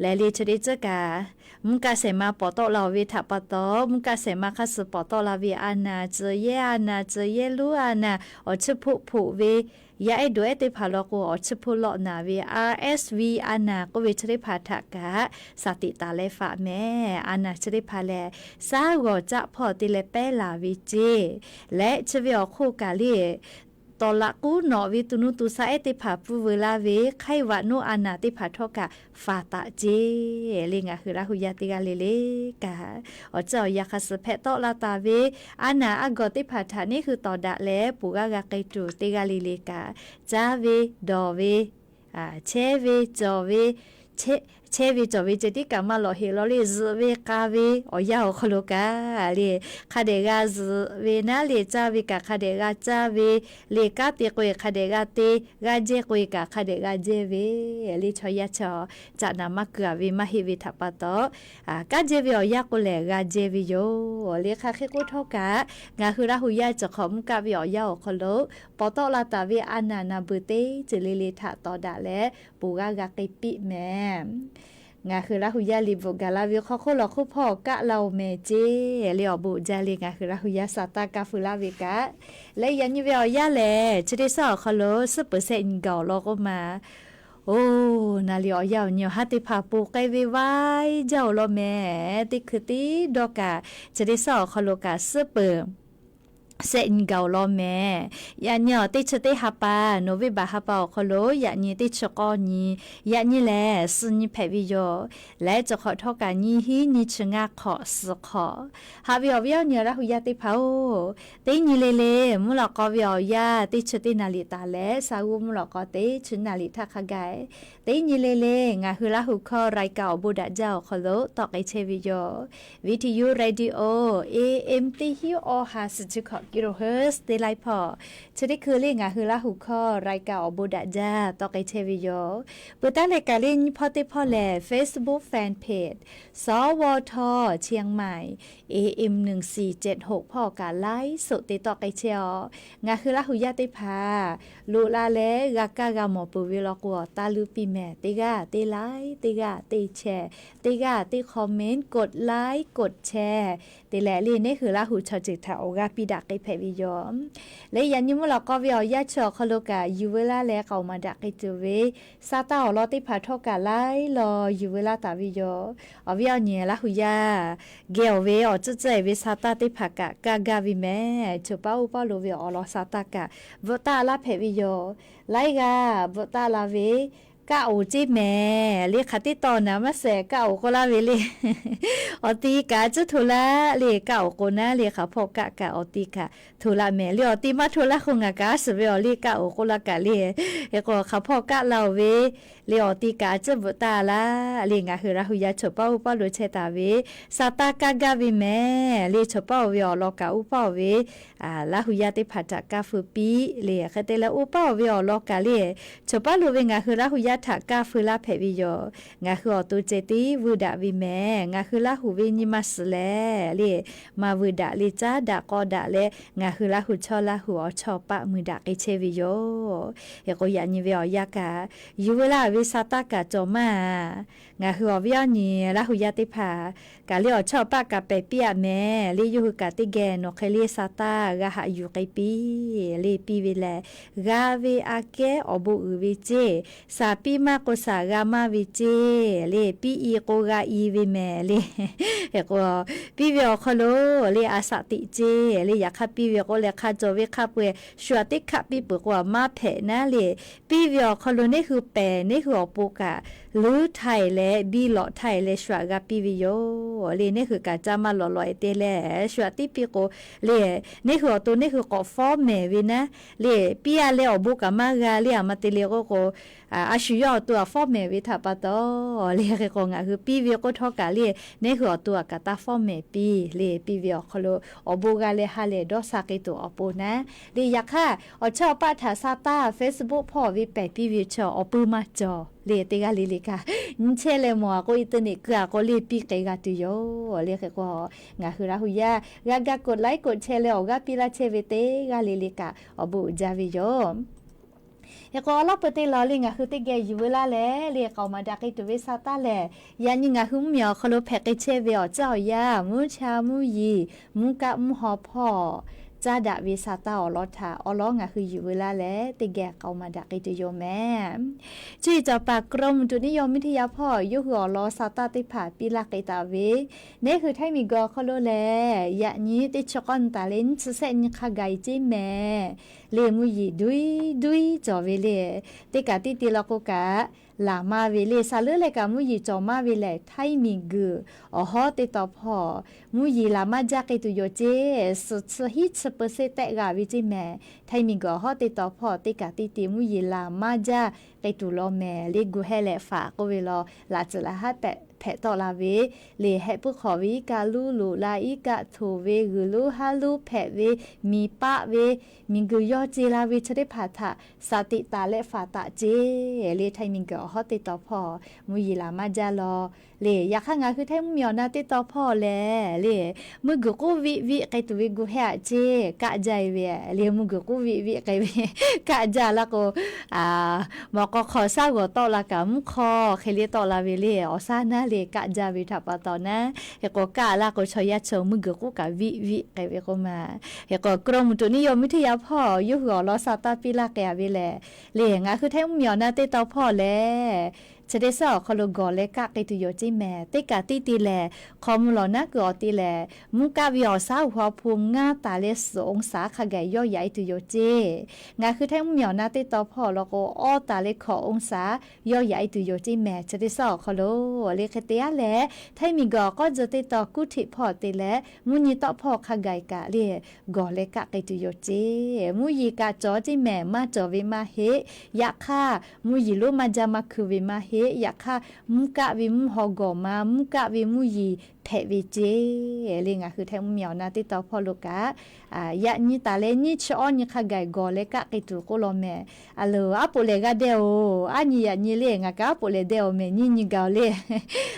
Lehˬ le, chi teˇ ceuˬ kaꞈ mvuhˇ kaˆ shehˍ ma pawˍ tawˆ la-oˬ ve htaꞈ pa taw, mvuhˇ kaˆ shehˍ ma hk'aˇ suh pawˍ tawˆ la ve a naˍ, tcuh yehˇ a naˍ, tcuh yehˇ lonˉ a naˍ, awˬ chiˇ hpoˆ hpoꞈ ve yaˇ ehˉ dawˬ ehˉ teˇ hpaˍ law k'o, awˬ chiˇ hpoˆ lawˆ naˍ ve RSV a naˍ k'oˆ ve chi teˇ hpaˍ htaꞈ kaꞈ shaˍ tiꞈ taˍ leh faꞈ mehˍ. A naˍ chi teˇ hpaˍ lehˬ, shaˉ g'awˬ caˆ hpawˇ te leh pehˉ laˬ ve ceˇ. Leh chi ve awˬ hk'oˆ kaꞈ le, tawˍ laꞈ k'uˉ nawꞈ ve to nuˇ to sha ehˉ teˇ hpaˍ pfuhˇ veu laˇ ve hk'aiˉ vaꞈ nuˇ a naˍ teˇ hpaˍ htawˇ kaꞈ faˍ taˍ ceˇ le. Ngaˬ hui Laˇ hu yaˇ teˇ g'aˇ le le kaꞈ, awˬ ceuˬ awˬ yanˇ hk'aˇ suh hpehꞈ tawˆ la taˍ ve a naˍ a gawˬ teˇ hpaˍ htaꞈ neˇ hui tawˍ daꞈ leh poˬ g'aˇ g'a k'ai tuˬ teˇ g'aˇ le le kaꞈ, caˇ ve, dawˬ ve, chehˇ ve, cawˬ ve, chehˇ chehˇ ve cawˬ ve ceh tiˉ kaꞈ maˇ lawꞈ heꞈ law le. Zuhꞈ ve k'a ve awˬ yanˇ awˬ hk'aw lo kaꞈ le, hk'a dehꞈ g'a zuhꞈ ve naˉ le, caˇ ve kaꞈ hk'a dehꞈ g'a caˇ ve le, kanˉ te k'o e hk'a dehꞈ g'a te, g'a jehˇ k'o e kaꞈ hk'a dehꞈ g'a jehˇ ve le. Chaw yaˇ chaw caꞈ naˍ maˇ keu a ve maˇ heˆ ve htaꞈ pa taw, kanˉ jehˇ ve awˬ yanˇ k'o lehˬ g'a jehˇ ve yoˬ le. Hk'aˬ hk'e k'oˆ htawˇ kaꞈ, ngaˬ hui Laˇ hu yaˇ cawˬ hk'awꞈ mvuhˇ kaˆ ve awˬ yanˇ awˬ hk'aw lo, paw tawˆ la taˍ ve a naˍ naˍ beuˬ teˇ ceuˬ le le htaꞈ tawˍ daꞈ leh, ponˬ g'aˇ g'a k'ai piˇ mehˍ. Ngaˬ hui Laˇ hu yaˇ liꞈ bvuhꞈ gaˬ la ve hk'aw hk'oˆ lawˬ hk'oˆ hpawˇ kaˆ la-oˬ mehˍ ceˇ le. Awˬ bon uiˍ jaˇ le, ngaˬ hui Laˇ hu yaˇ sa taˇ kaˇ feu laˇ ve kaꞈ. Leh yaꞈ nyi ve awˬ yanˇ lehˬ, chi teˇ shaˉ awˬ hk'aw lo suhˉ peuˬ sehˆ nyi gaˬ awˬ lawn k'oˆ ma, oˬ, naˍ liꞈ awˬ yanˇ awˬ nyi awˬ haˉ teˇ hpaˍ ponˬ k'ai ve vaiˇ jaˇ awˬ lawn mehˍ. Teˇ hkui tiˉ dawˇ kaꞈ, chi teˇ shaˉ awˬ hk'aw lo kaꞈ suhˉ peuˬ sehˆ nyi gaˬ awˬ lawn mehˍ. Yaꞈ nyi awˬ teˇ chi teˇ ha pa, November ha pa awˬ hk'aw lo yaꞈ nyi teˇ chi k'awˇ nyi, yaꞈ nyi lehˬ suh nyi hpehꞈ ve yoˬ. Leh cawˬ hk'awꞈ htawˇ kaꞈ nyi hiˉ nyi chi ngaˇ hk'awꞈ suh hk'awꞈ. Haꞈ ve awˬ viˉ awˬ nyi Laˇ hu yaˇ teˇ hpaˍ-oˬ, teˇ nyi le le mvuhˇ lawꞈ k'aw ve awˬ yanˇ teˇ chi teˇ naˍ liꞈ taˍ leh, sa g'uˇ mvuhˇ lawꞈ k'aw teˇ chi naˍ liꞈ htaˇ hk'a gaˬ, teˇ nyi le le ngaˬ hui Laˇ hu hkawˇ รายการ awˬ bon daꞈ jaˇ awˬ hk'aw lo tawˆ k'ai chehˇ ve yoˬ. Video Radio AM teˇ hinˉ awˇ ha suhˍ chi hkawꞈ kilohertz teˇ laiˉ hpawˇ, chi teˇ hkui le ngaˬ hui Laˇ hu hkawˇ รายการ awˬ bon daꞈ jaˇ tawˆ k'ai chehˇ ve yoˬ. Peuˬ taˉ leh kaꞈ le nyi hpawˇ teˇ hpawˇ lehˬ Facebook fan page สวท เชียงใหม่ AM หนึ่งสี่เจ็ดหก hpawˇ kaꞈ ไลฟ์สด te tawˆ k'ai chehˇ-oˬ. Ngaˬ hui Laˇ hu yaˇ teˇ hpaˍ loꞈ la leh g'a kaˇ g'a mawˬ peuˬ ve law k'o, taˇ luˇ piˇ mehˍ. Teˇ g'aˇ teˇ ไลค์, teˇ g'aˇ teˇ แชร์, teˇ g'aˇ teˇ คอมเมนต์, กดไลค์ กดแชร์ te leh le neˇ hui Laˇ hu chaw ceuˬ htaꞈ awˬ g'aˇ piˇ daꞈ k'ai hpehꞈ ve yoˬ. Leh yaꞈ nyi mvuhˇ lawꞈ k'aw ve awˬ yanˇ chi awˬ hk'aw lo kaꞈ yuˬ veu laˇ leh k'aoˍ maˍ daꞈ k'ai tuˬ ve sa taˇ awˬ lawn teˇ hpaˍ htawˇ kaꞈ laiˉ law yuˬ veu laˇ taˍ ve yoˬ. Awˬ viˉ awˬ nyi Laˇ hu yaˇ geh awˬ ve awˬ tcuhˉ tcuhˉ-e ve sa taˇ teˇ hpaˍ kaꞈ kaˇ gaˇ ve mehˍ. Choˬ paˉ uˉ paˉ lo ve awˬ lawn sa taˇ kaꞈ bvuhꞈ taˇ laˇ hpehꞈ ve yoˬ. Laiˉ g'aˇ bvuhꞈ taˇ la ve, kaˆ oˍ ceˇ mehˍ le. Hk'aˬ teˇ taw naˍ maˇ shehˍ kaˆ oˍ k'oˆ laˇ ve le. Awˬ ti kaꞈ tcuhˉ hto laˇ le, kaˆ oˍ k'o naˉ le, hk'aˬ hpawˇ kaˆ kaꞈ awˬ ti kaꞈ hto laˇ mehˍ le. Awˬ ti maˇ hto laˇ k'o ngaˬ kaꞈ a suhˍ ve awˬ le kaˆ oˍ k'oˆ laˇ kaꞈ le. Hk'e k'o hk'aˬ hpawˇ kaˆ la-oˬ ve le, awˬ ti kaꞈ a tcuhˉ bvuhꞈ taˇ laˇ le. Ngaˬ hui Laˇ hu yaˇ choˬ paˉ uˉ paˉ lo chehˇ taˍ ve sa taˇ kaˇ gaˇ ve mehˍ le. Choˬ paˉ oˬ ve awˬ lawn kaꞈ uˉ paˉ oˬ ve Laˇ hu yaˇ teˇ hpaˍ htaꞈ kaˇ feu piˇ le. Hk'e te leh uˉ paˉ oˬ ve awˬ lawn kaꞈ le, choˬ paˉ lo ve ngaˬ hui Laˇ hu yaˇ htaꞈ kaˇ feu laˇ hpehꞈ ve yoˬ. Ngaˬ hui awˬ to ceh tiˉ vuiˇ daꞈ ve mehˍ. Ngaˬ hui Laˇ hu ve nyi ma suhˍ lehˬ le, maˇ vuiˇ daꞈ le, caˉ daꞈ k'aw daꞈ leh ngaˬ hui Laˇ hu chawˇ Laˇ hu awˬ chawˇ paˆ mui daꞈ k'ai chehˇ ve yoˬ. Hk'e k'o yaꞈ nyi ve awˬ yanˇ kaꞈ yuˬ veu laˇ ve sa taˇ kaꞈ cawˬ maˇ. Ngaˬ hui awˬ viˉ awˬ nyi Laˇ hu yaˇ teˇ hpaˍ kaꞈ le awˬ chawˇ paˆ kaꞈ pehˬ piˇ-aꞈ mehˍ le. Yawˇ hui kaꞈ teˇ geh nawˬ hk'e le sa taˇ g'a haꞈ yuˬ k'ai piˇ le. Piˇ ve lehˬ g'a ve aꞈ kehˉ awˬ bon uiˍ ve ceˇ. Saˍ piˇ maˇ k'o saˍ g'a maˇ ve ceˇ le. Piˇ i k'o g'a i ve mehˍ le. Hk'e k'o piˇ ve awˬ hk'aw lo le a shaꞈ teꞈ ceˇ le. Yaꞈ hk'aˇ piˇ ve k'o lehˬ hk'a cawˬ ve hk'a peu-eˬ shu aꞈ teˇ hkaˆ piˇ peuˬ k'o a maˇ hpehꞈ naˉ le. Piˇ ve awˬ hk'aw lo neˇ hui pehˬ, neˇ hui awˬ pon kaꞈ luˉ htaiˍ leh biˇ lawꞈ htaiˍ leh shu aꞈ g'a piˇ ve yoˬ le. Neˇ hui kaꞈ caˇ maˇ lawꞈ lawꞈ-e te leh shu aꞈ tiˉ piˇ k'o le, neˇ hui awˬ to neˇ hui k'awꞈ fawˉ mehˍ ve naˉ le. Piˇ a leh awˬ bon kaꞈ maˇ g'a le. A ma te le k'oˆ k'o, a shu yawˇ awˬ to aꞈ fawˉ mehˍ ve htaꞈ pa taw le. Hk'e k'o ngaˬ hui piˇ ve k'oˆ htawˇ kaꞈ le, neˇ hui awˬ to aꞈ kaꞈ taˇ fawˉ mehˍ piˇ le. Piˇ ve awˬ hk'aw lo awˬ bon g'a leh ha lehˬ dawˇ sha k'ai tuˬ awˬ pon naˉ le. Yaꞈ hk'aˇ awˬ chawˇ paˆ htaꞈ sa taˇ Facebook hpawˇ ve pehˬ piˇ ve chaw awˬ pui maˇ cawˬ le. Teˇ g'aˇ le le kaꞈ nyi chehˇ leh mawˬ a k'o internet keu a k'o le piˇ k'ai g'a tuˬ yoˬ le. Hk'e k'o ngaˬ hui Laˇ hu yaˇ g'a ga กดไลค์ กดแชร์ leh awˬ g'aˇ piˇ laˇ chehˇ ve teˇ g'aˇ le le kaꞈ awˬ bon uiˍ jaˇ ve yoˬ. Hk'e k'o awˬ lawn peu teˇ law le ngaˬ hui teˇ geh yuˬ veu laˇ leh le k'aoˍ maˍ daꞈ k'ai tuˬ ve sa taˇ lehˬ, yaꞈ nyi ngaˬ hui mvuhˇ miˬ awˬ hk'aw lo hpehꞈ k'ai chehˇ ve awˬ tcuhˉ awˬ yanˇ mvuhˇ cha mvuhˇ yeˬ mvuhˇ kaˆ mvuhˇ haw hpawˇ caˇ daꞈ ve sa taˇ awˬ lawn htaꞈ awˬ lawn ngaˬ hui yuˬ veu laˇ leh teˇ geh k'aoˍ maˍ daꞈ k'ai tuˬ yoˬ mehˍ. Cuˇ yiˍ cawˬ paˍ กรมอุตุนิยมวิทยา hpawˇ yawˇ hui awˬ lawn sa taˇ teˇ hpaˍ piˇ laˇ k'ai taˍ ve, neˇ hui Htaiˇ miˬ guiˬ awˬ hk'aw lo lehˬ yaꞈ nyi teˇ chi k'awˇ nyi taˍ leh nyiˇ chi sehˆ nyi hk'a gaˬ-e ceˇ mehˍ. Le mvuhˇ yeˬ duiˉ duiˉ cawˬ ve le. Teˇ kaꞈ teˇ te law k'o kaꞈ, laˬ maˇ ve le. Saˍ leuˉ leh kaꞈ mvuhˇ yeˬ cawˬ maˇ ve lehˬ, htaiˇ miˬ guiˬ awˬ hawˉ teˇ taw hpawˇ mvuhˇ yeˬ laˬ maˇ jaˇ k'ai tuˬ yoˬ ceˇ. Suhˍ chi hiˉ chi เปอร์เซ็นต์ tehˆ g'a ve ceˇ mehˍ. Htaiˇ miˬ guiˬ awˬ hawˉ teˇ taw hpawˇ teˇ kaꞈ teˇ te mvuhˇ yeˬ laˬ maˇ jaˇ k'ai tuˬ law mehˍ. Le gu hehˇ leh faˍ k'oˆ ve law, laꞈ tcuhˍ laꞈ haˉ hpehꞈ tawˆ la ve, le hehˆ puiˉ hk'awꞈ ve iˉ kaˆ luˉ loꞈ la, iˉ kaˆ htoꞈ ve g'uiˬ luˉ haˉ luˉ hpehꞈ ve, miˬ paˆ ve, miˬ guiˬ yawˇ ce la ve chi teˇ hpaˍ htaꞈ saˍ tiꞈ taˍ leh faˍ taˍ ceˇ. Le htaiˇ miˬ guiˬ awˬ hawˉ teˇ taw hpawˇ mvuhˇ yeˬ laˬ maˇ jaˇ law. Le yaꞈ hk'aˇ ngaˬ hui htaiˇ mvuhˇ miˬ awˬ na teˇ taw hpawˇ lehˬ, le mvuhˇ guiˬ k'uˉ viˆ viˆ k'ai tuˬ ve gu hehˇ aꞈ ceˇ, kaˆ jaˇ e ve. Le mvuhˇ guiˬ k'uˉ viˆ viˆ k'ai ve kaˆ jaˇ laˇ k'o, mawꞈ k'aw hk'aw shaˉ g'awˬ tawˆ la kaꞈ mvuhˇ hk'aw hk'e le tawˆ la ve le, awˬ shaˉ naˉ le kaˆ jaˇ ve htaꞈ pa taw naˉ. Hk'e k'o kaˆ laˇ k'o chaw yaˇ chaw mvuhˇ guiˬ k'uˉ kaꞈ viˆ viˆ k'ai ve k'oˆ ma. Hk'e k'o กรมอุตุนิยมวิทยา hpawˇ yawˇ hui awˬ lawn sha taˇ piˇ laˇ k'ai a ve lehˬ, le ngaˬ hui htaiˇ mvuhˇ miˬ awˬ na teˇ taw hpawˇ lehˬ, chi teˇ shaˉ awˬ hk'aw lo gawˬ leh kaˆ k'ai tuˬ yoˬ ceˇ mehˍ. Teˇ kaꞈ teˇ te lehˬ, hk'aw mvuh lawˬ naˉ kuiˬ awˬ te lehˬ, mvuhˇ kaˆ ve awˬ shaˉ อุณหภูมิ ngaˇ taˍ leh suhˍ องศา hk'a gaˬ yawˇ yaꞈ e tuˬ yoˬ ceˇ. Ngaˬ hui htaiˇ mvuhˇ miˬ awˬ na teˇ taw hpawˇ law k'o, awˇ taˍ leh hkawꞈ องศา yawˇ yaꞈ e tuˬ yoˬ ceˇ mehˍ. Chi teˇ shaˉ awˬ hk'aw lo le hk'e te yaˇ lehˬ, htaiˇ miˬ guiˬ awˬ k'awˇ tcuh teˇ taw กรุงเทพ hpawˇ te leh mvuhˇ nyi tawˆ hpawˇ hk'a gaˬ kaꞈ le gawˬ leh kaˆ k'ai tuˬ yoˬ ceˇ. Mvuhˇ yeˬ kaꞈ cawˬ ceˇ mehˍ, maˇ cawˬ ve maˇ heˆ. Yaꞈ hk'aˇ mvuhˇ yeˬ lonˉ maˇ jaˇ maˇ hkui ve maˇ heˆ. Yaꞈ hk'aˇ mvuhˇ kaˆ ve mvuhˇ haw gawˬ ma, mvuhˇ kaˆ ve mvuhˇ yeˬ hpehꞈ ve ceˇ. Le ngaˬ hui htaiˇ mvuhˇ miˬ awˬ na teˇ taw hpawˇ lo kaꞈ, yaꞈ nyi taˍ leh nyiˇ chi awˇ nyi hk'a gaˬ gawˬ leh kaˆ k'ai tuˬ k'oˆ law mehˍ. A loˍ, aˉ poꞈ lehˬ g'a deh oˬ, aˉ nyi yaꞈ nyi le ngaˬ kaꞈ aˉ poꞈ lehˬ deh oˬ mehˍ, nyiˇ nyi gaˬ oˬ le.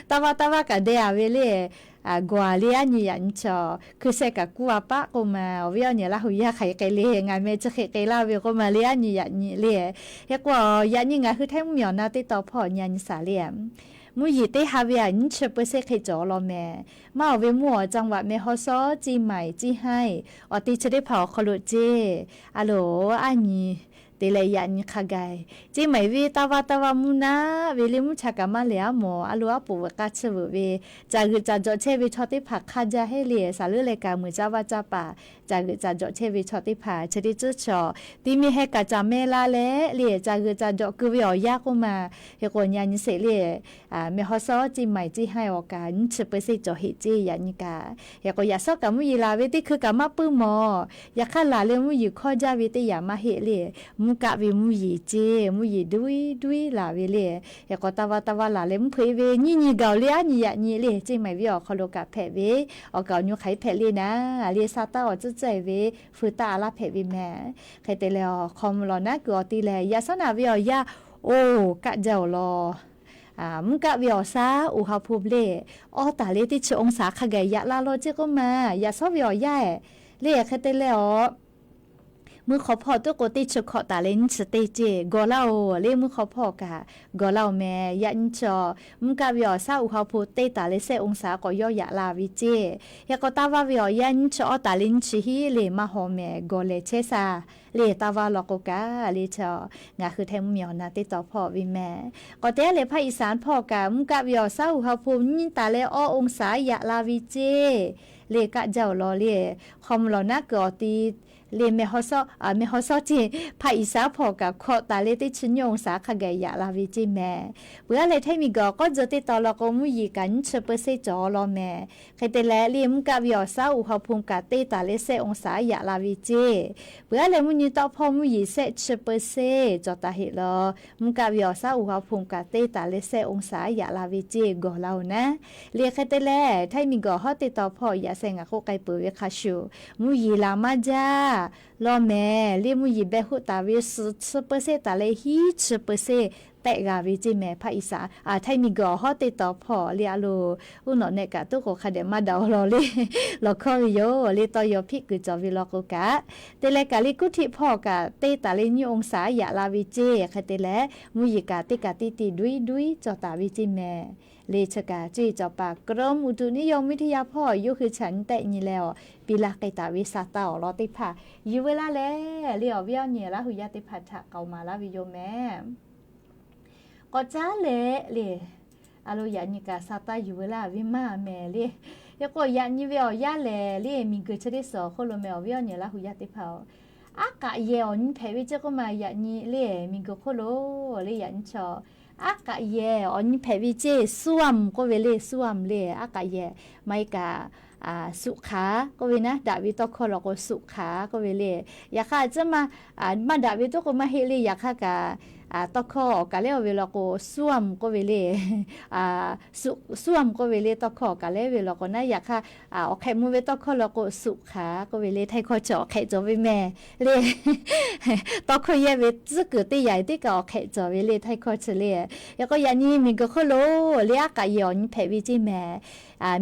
Taˇ vaˇ taˇ vaˇ kaꞈ deh a ve le. Gawˬ a le aˉ nyi yaꞈ nyi chaw, hkui sheh kaꞈ kuˇ a paˆ k'oˆ ma, awˬ viˉ awˬ nyi Laˇ huˍ yaˇ hk'aˬ hk'e le, ngaˬ meh chi hk'e k'ai laˇ ve k'oˆ ma le, aˉ nyi yaꞈ nyi le. Hk'e k'o, yaꞈ nyi ngaˬ hui htaiˇ mvuhˇ miˬ awˬ na teˇ taw hpawˇ nyi a nyi shaˍ le. Mvuhˇ yeˬ teˇ ha ve a nyiˇ chi เปอร์เซ็นต์ hk'e cawˬ law mehˍ. Maˇ awˬ ve mvuhˇ awˬ จังหวัด แม่ฮ่องสอน เชียงใหม่ เชียงราย awˬ te chi teˇ hpaˍ awˬ hk'aw lo ceˇ. A loˍ, aˉ nyi te leh yaꞈ nyi hk'a gaˬ, ceˇ maiˍ ve taˇ vaˇ taˇ vaˇ mvuhˇ naˆ ve le mvuhˇ cha kaꞈ maˇ lehˬ aˉ mawˬ. A loˍ, aˉ poꞈ veuꞈ k'aˇ chiˇ veuꞈ ve, caˬ g'euꞈ caˬ jawꞈ chehˇ ve chaw teˇ hpaˍ hk'aˇ jaˇ heˆ le. Saˍ leuˉ leh kaꞈ muiˬ caˇ vaˇ caˇ paˍ caˬ g'euꞈ caˬ jawꞈ chehˇ ve chaw teˇ hpaˍ chi teˇ tcuhˉ chaw, ti mi heh kaꞈ caˬ meh la leh le caˬ g'euꞈ caˬ jawꞈ keu ve awˬ yanˇ k'oˆ ma. Hk'e k'o nyi a nyi sheˍ le, แม่ฮ่องสอน เชียงใหม่ เชียงราย awˬ kaꞈ nyiˇ chi เปอร์เซ็นต์ cawˬ heˆ ceˇ yaꞈ nyi kaꞈ. Hk'e k'o yaꞈ shawˉ kaꞈ mvuhˇ yeˬ laˬ ve teˇ hkui kaꞈ maˇ puiˉ mawˬ. Yaꞈ hk'aˇ laˬ leh mvuhˇ yeˬ hkawˇ jaˇ ve teˇ yanˇ maˇ heˆ le. Mvuhˇ kaˆ ve mvuhˇ yeˬ ceˇ, mvuhˇ yeˬ duiˉ duiˉ laˬ ve le. Hk'e k'o taˇ vaˇ taˇ vaˇ laˬ leh mvuhˇ hpeuꞈ ve nyiˇ nyi gaˬ oˬ le, aˉ nyi yaꞈ nyi le. Ceˇ maiˍ ve awˬ hk'aw lo kaꞈ hpehꞈ ve, awˬ kaꞈ awˬ nyu hk'aˬ hk'e hpehꞈ le naˉ le, sa taˇ awˬ tcuhˉ tcuhˉ e ve, feu taˇ a laˇ hpehꞈ ve mehˍ. Hk'e te leh, awˬ hk'aw mvuh lawˬ naˉ kuiˬ awˬ te lehˬ, yaꞈ shawˉ naꞈ ve awˬ yanˇ oˬ kaˆ jaˇ oˬ law. Mvuhˇ kaˆ ve awˬ shaˉ อุณหภูมิ le, awˇ taˍ leh teˇ chi องศา hk'a gaˬ yaꞈ la law ceˇ k'oˆ ma. Yaꞈ shawˉ ve awˬ yanˇ le hk'e te leh, awˬ mvuhˇ hk'aw hpawˇ tuˉ k'o teˇ chi hkawꞈ taˍ leh nyiˇ chi teˇ ceˇ gawˬ laˇ oˬ le. Mvuhˇ hk'aw hpawˇ kaꞈ gawˬ laˇ oˬ mehˍ. Yaꞈ nyi chi mvuhˇ kaˆ ve awˬ shaˉ อุณหภูมิ teˇ taˍ leh shehˆ องศา k'awꞈ yawˇ yaꞈ la ve ceˇ. Hk'e k'o taˇ vaˇ ve awˬ yanˇ nyiˇ chi awˇ taˍ leh nyiˇ chi hiˉ le maˇ haw mehˍ, gawˬ lehˬ chehˇ sha le. Taˇ vaˇ law k'o kaꞈ le chi ngaˬ hui htaiˇ mvuhˇ miˬ awˬ na teˇ taw hpawˇ ve mehˍ. K'awꞈ te a leh ภาคอีสาน hpawˇ kaꞈ mvuhˇ kaˆ ve awˬ shaˉ อุณหภูมิ nyiˇ taˍ leh awˇ องศา yaꞈ la ve ceˇ le, kaˆ jaˇ oˬ law le. Hk'aw mvuh lawˬ naˉ kuiˬ awˬ te le แม่ฮ่องสอน ceˇ ภาคอีสาน hpawˇ kaꞈ hkawꞈ taˍ leh teˇ chi nyiˇ องศา hk'a gaˬ yaꞈ la ve ceˇ mehˍ. Peuˬ a leh htaiˇ miˬ guiˬ awˬ k'awˇ tcuh teˇ taw law k'o mvuhˇ yeˬ kaꞈ nyiˇ chi เปอร์เซ็นต์ cawˬ law mehˍ. Hk'e te leh le mvuhˇ kaˆ ve awˬ shaˉ อุณหภูมิ kaꞈ teˇ taˍ leh shehˆ องศา yaꞈ la ve ceˇ. Peuˬ a leh mvuhˇ nyi tawˆ hpawˇ mvuhˇ yeˬ shehˆ chi เปอร์เซ็นต์ cawˬ taˍ heˆ law. Mvuhˇ kaˆ ve awˬ shaˉ อุณหภูมิ kaꞈ teˇ taˍ leh shehˆ องศา yaꞈ la ve ceˇ gawˬ la oˬ naˉ. Le hk'e te leh htaiˇ miˬ guiˬ awˬ hawˉ teˇ taw hpawˇ yaꞈ sheh ngaˬ k'oˆ k'ai peuˬ ve hk'a shuˍ, mvuhˇ yeˬ laˬ maˇ jaˇ law mehˍ. Le mvuhˇ yeˬ beh hoˆ taˍ ve suhˍ chi เปอร์เซ็นต์ taˍ leh hiˉ chi เปอร์เซ็นต์ tehˆ g'a ve ceˇ mehˍ. ภาคอีสาน htaiˇ miˬ guiˬ awˬ hawˉ teˇ taw hpawˇ le a loˍ, uˉ nawꞈ neh kaꞈ tuˉ k'o hk'a dehꞈ maˇ daꞈ oˬ law le. Lawˬ hkawˇ ve yoˬ le, tawˇ yaw hpiˆ kuiˬ cawˬ ve law k'o kaꞈ. Te leh kaꞈ le กรุงเทพ hpawˇ kaꞈ teˇ taˍ leh nyiˇ องศา yaꞈ la ve ceˇ. Hk'e te leh mvuhˇ yeˬ kaꞈ teˇ kaꞈ teˇ te duiˉ duiˉ cawˬ taˍ ve ceˇ mehˍ. Le chi kaꞈ cuˇ yiˍ cawˬ paˍ กรมอุตุนิยมวิทยา hpawˇ yawˇ hui chaꞈ nyi tehˆ nyi leh awˬ piˇ laˇ k'ai taˍ ve sa taˇ awˬ lawn teˇ hpaˍ yuˬ veu laˇ leh, le awˬ viˉ awˬ nyi Laˇ huˍ yaˇ teˇ hpaˍ htaꞈ k'aoˍ maˍ laˇ ve yoˬ mehˍ. K'awꞈ caˉ leh le, a lo yaꞈ nyi kaꞈ sa taˇ yuˬ veu laˇ ve maˇ mehˍ le. Hk'e k'o yaꞈ nyi ve awˬ yanˇ lehˬ le, miˬ guiˬ chi teˇ suhˍ awˬ hk'oˆ lo mehˍ awˬ viˉ awˬ nyi Laˇ huˍ yaˇ teˇ hpaˍ-oˬ, Aˉ k'aꞈ yehˬ awˬ nyi hpehꞈ ve ceˇ k'oˆ ma yaꞈ nyi le, miˬguiˬ hk'oˆ lo le yaꞈ nyi chaw, aˉ k'aꞈ yehˬ awˬ nyi hpehꞈ ve ceˇ, ส้ວມ k'oˆ ve le, ส้ວມ le, aˉ k'aꞈ yehˬ maˇ heˆ kaꞈ, suꞈ hk'aˬ k'oˆ ve naˉ, daꞈ ve tawˇ hkawˇ law k'o suꞈ hk'aˬ k'oˆ ve le. Yaꞈ hk'aˇ tcuhˉ maˇ, maˇ daꞈ ve toˉ k'o maˇ heˆ le, yaꞈ hk'aˇ kaꞈ tawˇ hkawˇ awˬ kaˬ lehˉ oˇ ve law k'o ส้ວມ k'oˆ ve le, ส้ວມ k'oˆ ve le, tawˇ hkawˇ awˬ kaˬ lehˉ ve law k'o naˉ, yaꞈ hk'aˇ awˬ hk'ehꞈ mvuh ve tawˇ hkawˇ law k'o suꞈ hk'aˬ k'oˆ ve le, htaiˍ hkawˇ chi awˬ hk'ehꞈ cawˬ ve mehˍ le. Tawˇ hkawˇ yehˇ ve tcuhˉ kuiˬ teˇ yanˇ tiˉ kaꞈ awˬ hk'ehꞈ cawˬ ve le, htaiˍ hkawˇ chi le. Yaꞈ k'o yaꞈ nyi miˬguiˬ hk'oˆ lo le aˉ k'aꞈ yehˬ awˬ nyi hpehꞈ ve ceˇ mehˍ.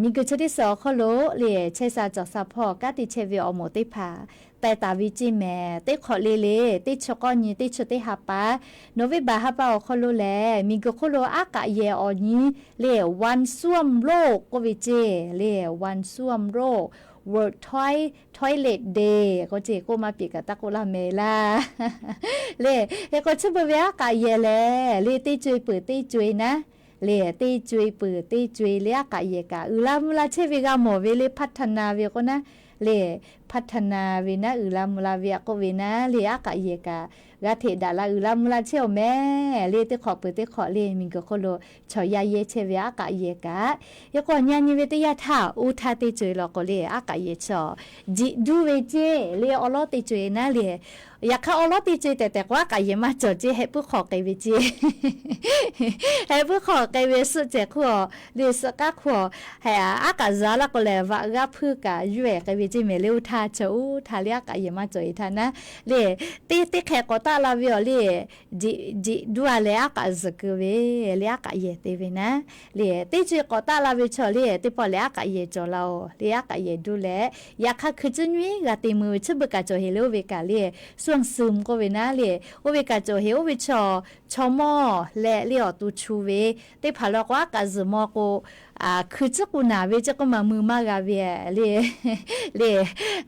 Miˬguiˬ chi teˇ suhˍ awˬ hk'oˆ lo le chehˇ sha cawˬ sha hpawˇ kanˉ te chehˇ ve awˬ moˍ teˇ hpaˍ taiˍ taˍ ve ceˇ mehˍ. Teˇ hk'awꞈ le le, teˇ chi k'awˇ nyi teˇ chi teˇ ha pa, November ha pa awˬ hk'aw lo lehˬ, miˬguiˬ hk'oˆ lo aˉ k'aꞈ yehˬ awˬ nyi le วันส้วมโลก k'oˆ ve ceˇ le, วันส้วมโลก World Toi- Toilet Day k'oˆ ceˇ k'oˆ maˇ peꞈ kaꞈ taˇ k'oˆ laˇ mehˍ laˇ. Le, hk'e k'o chi beuꞈ ve aˉ k'aꞈ yehˬ lehˬ le, teˇ co e peuˬ teˇ co e naˉ le, teˇ co e peuˬ teˇ co e le aˉ k'aꞈ yehˬ kaꞈ uiˍ la mvuh la chehˇ ve g'a mawˬ ve le, พัฒนา ve k'o naˉ le, พัฒนา ve naˉ uiˍ la mvuh la ve aꞈ k'oˆ ve naˉ le, aˉ k'aꞈ yehˬ kaꞈ g'a hteꞈ daꞈ la uiˍ la mvuh la chehˇ awˬ mehˍ le, teˇ hk'awꞈ peuˬ teˇ hk'awꞈ le miˬguiˬ hk'oˆ lo chaw yaˇ yehˇ chehˇ ve aˉ k'aꞈ yehˬ kaꞈ. Yaꞈ k'o yaꞈ nyi ve teˇ yanˇ htaˇ uˇ htaˇ teˇ co e law k'o le aˉ k'aꞈ yehˬ chaw jiꞈ duˇ ve ceˇ le, awˉ lawˉ teˇ co e naˉ le. Yaꞈ hk'aˇ awˉ lawˉ teˇ co e tehꞈ tehꞈ k'o aˉ k'aꞈ yehˬ maˇ cawˬ ceˇ, heh puiˉ hk'aw k'ai ve ceˇ. Heh puiˉ hk'aw k'ai ve suhˆ cehˬ hk'oˆ le, suhˆ k'aˉ hk'oˆ, aˉ k'aꞈ zuhˬ a laˇ k'o lehˬ vaꞈ g'aˇ hpuiˇ kaꞈ yuˇ ehˍ k'ai ve ceˇ mehˍ le, uˇ htaˇ chaw uˇ htaˇ le aˉ k'aꞈ yehˬ maˇ cawˬ e htaˇ naˉ le. Teˇ teˇ hk'e k'awꞈ taˆ la ve awˬ le, jiꞈ duˇ a leh aˉ k'aꞈ zuhˬ keu ve le, aˉ k'aꞈ yehˬ te ve naˉ le. Teˇ co e k'awꞈ taˆ la ve chaw le, teˇ pawˆ lehˬ aˉ k'aꞈ yehˬ cawˬ la oˬ le, aˉ k'aꞈ yehˬ duˇ leh, yaꞈ hk'aˇ hkui cuˉ nyiˉ g'a te mui ve chi beuꞈ kaꞈ cawˬ heˍ le, oˇ ve kaꞈ le, ส้ວມซึม k'oˆ ve naˉ le, oˇ ve kaꞈ cawˬ heˍ. Oˇ ve chaw, chaw mawˇ leh le awˬ to chu ve teˇ hpaˍ law k'o aˉ k'aꞈ zuhˬ maw k'o, hkui cuˉ k'o naˬ ve ceˇ k'oˆ ma mui maˇ g'a ve le. Le,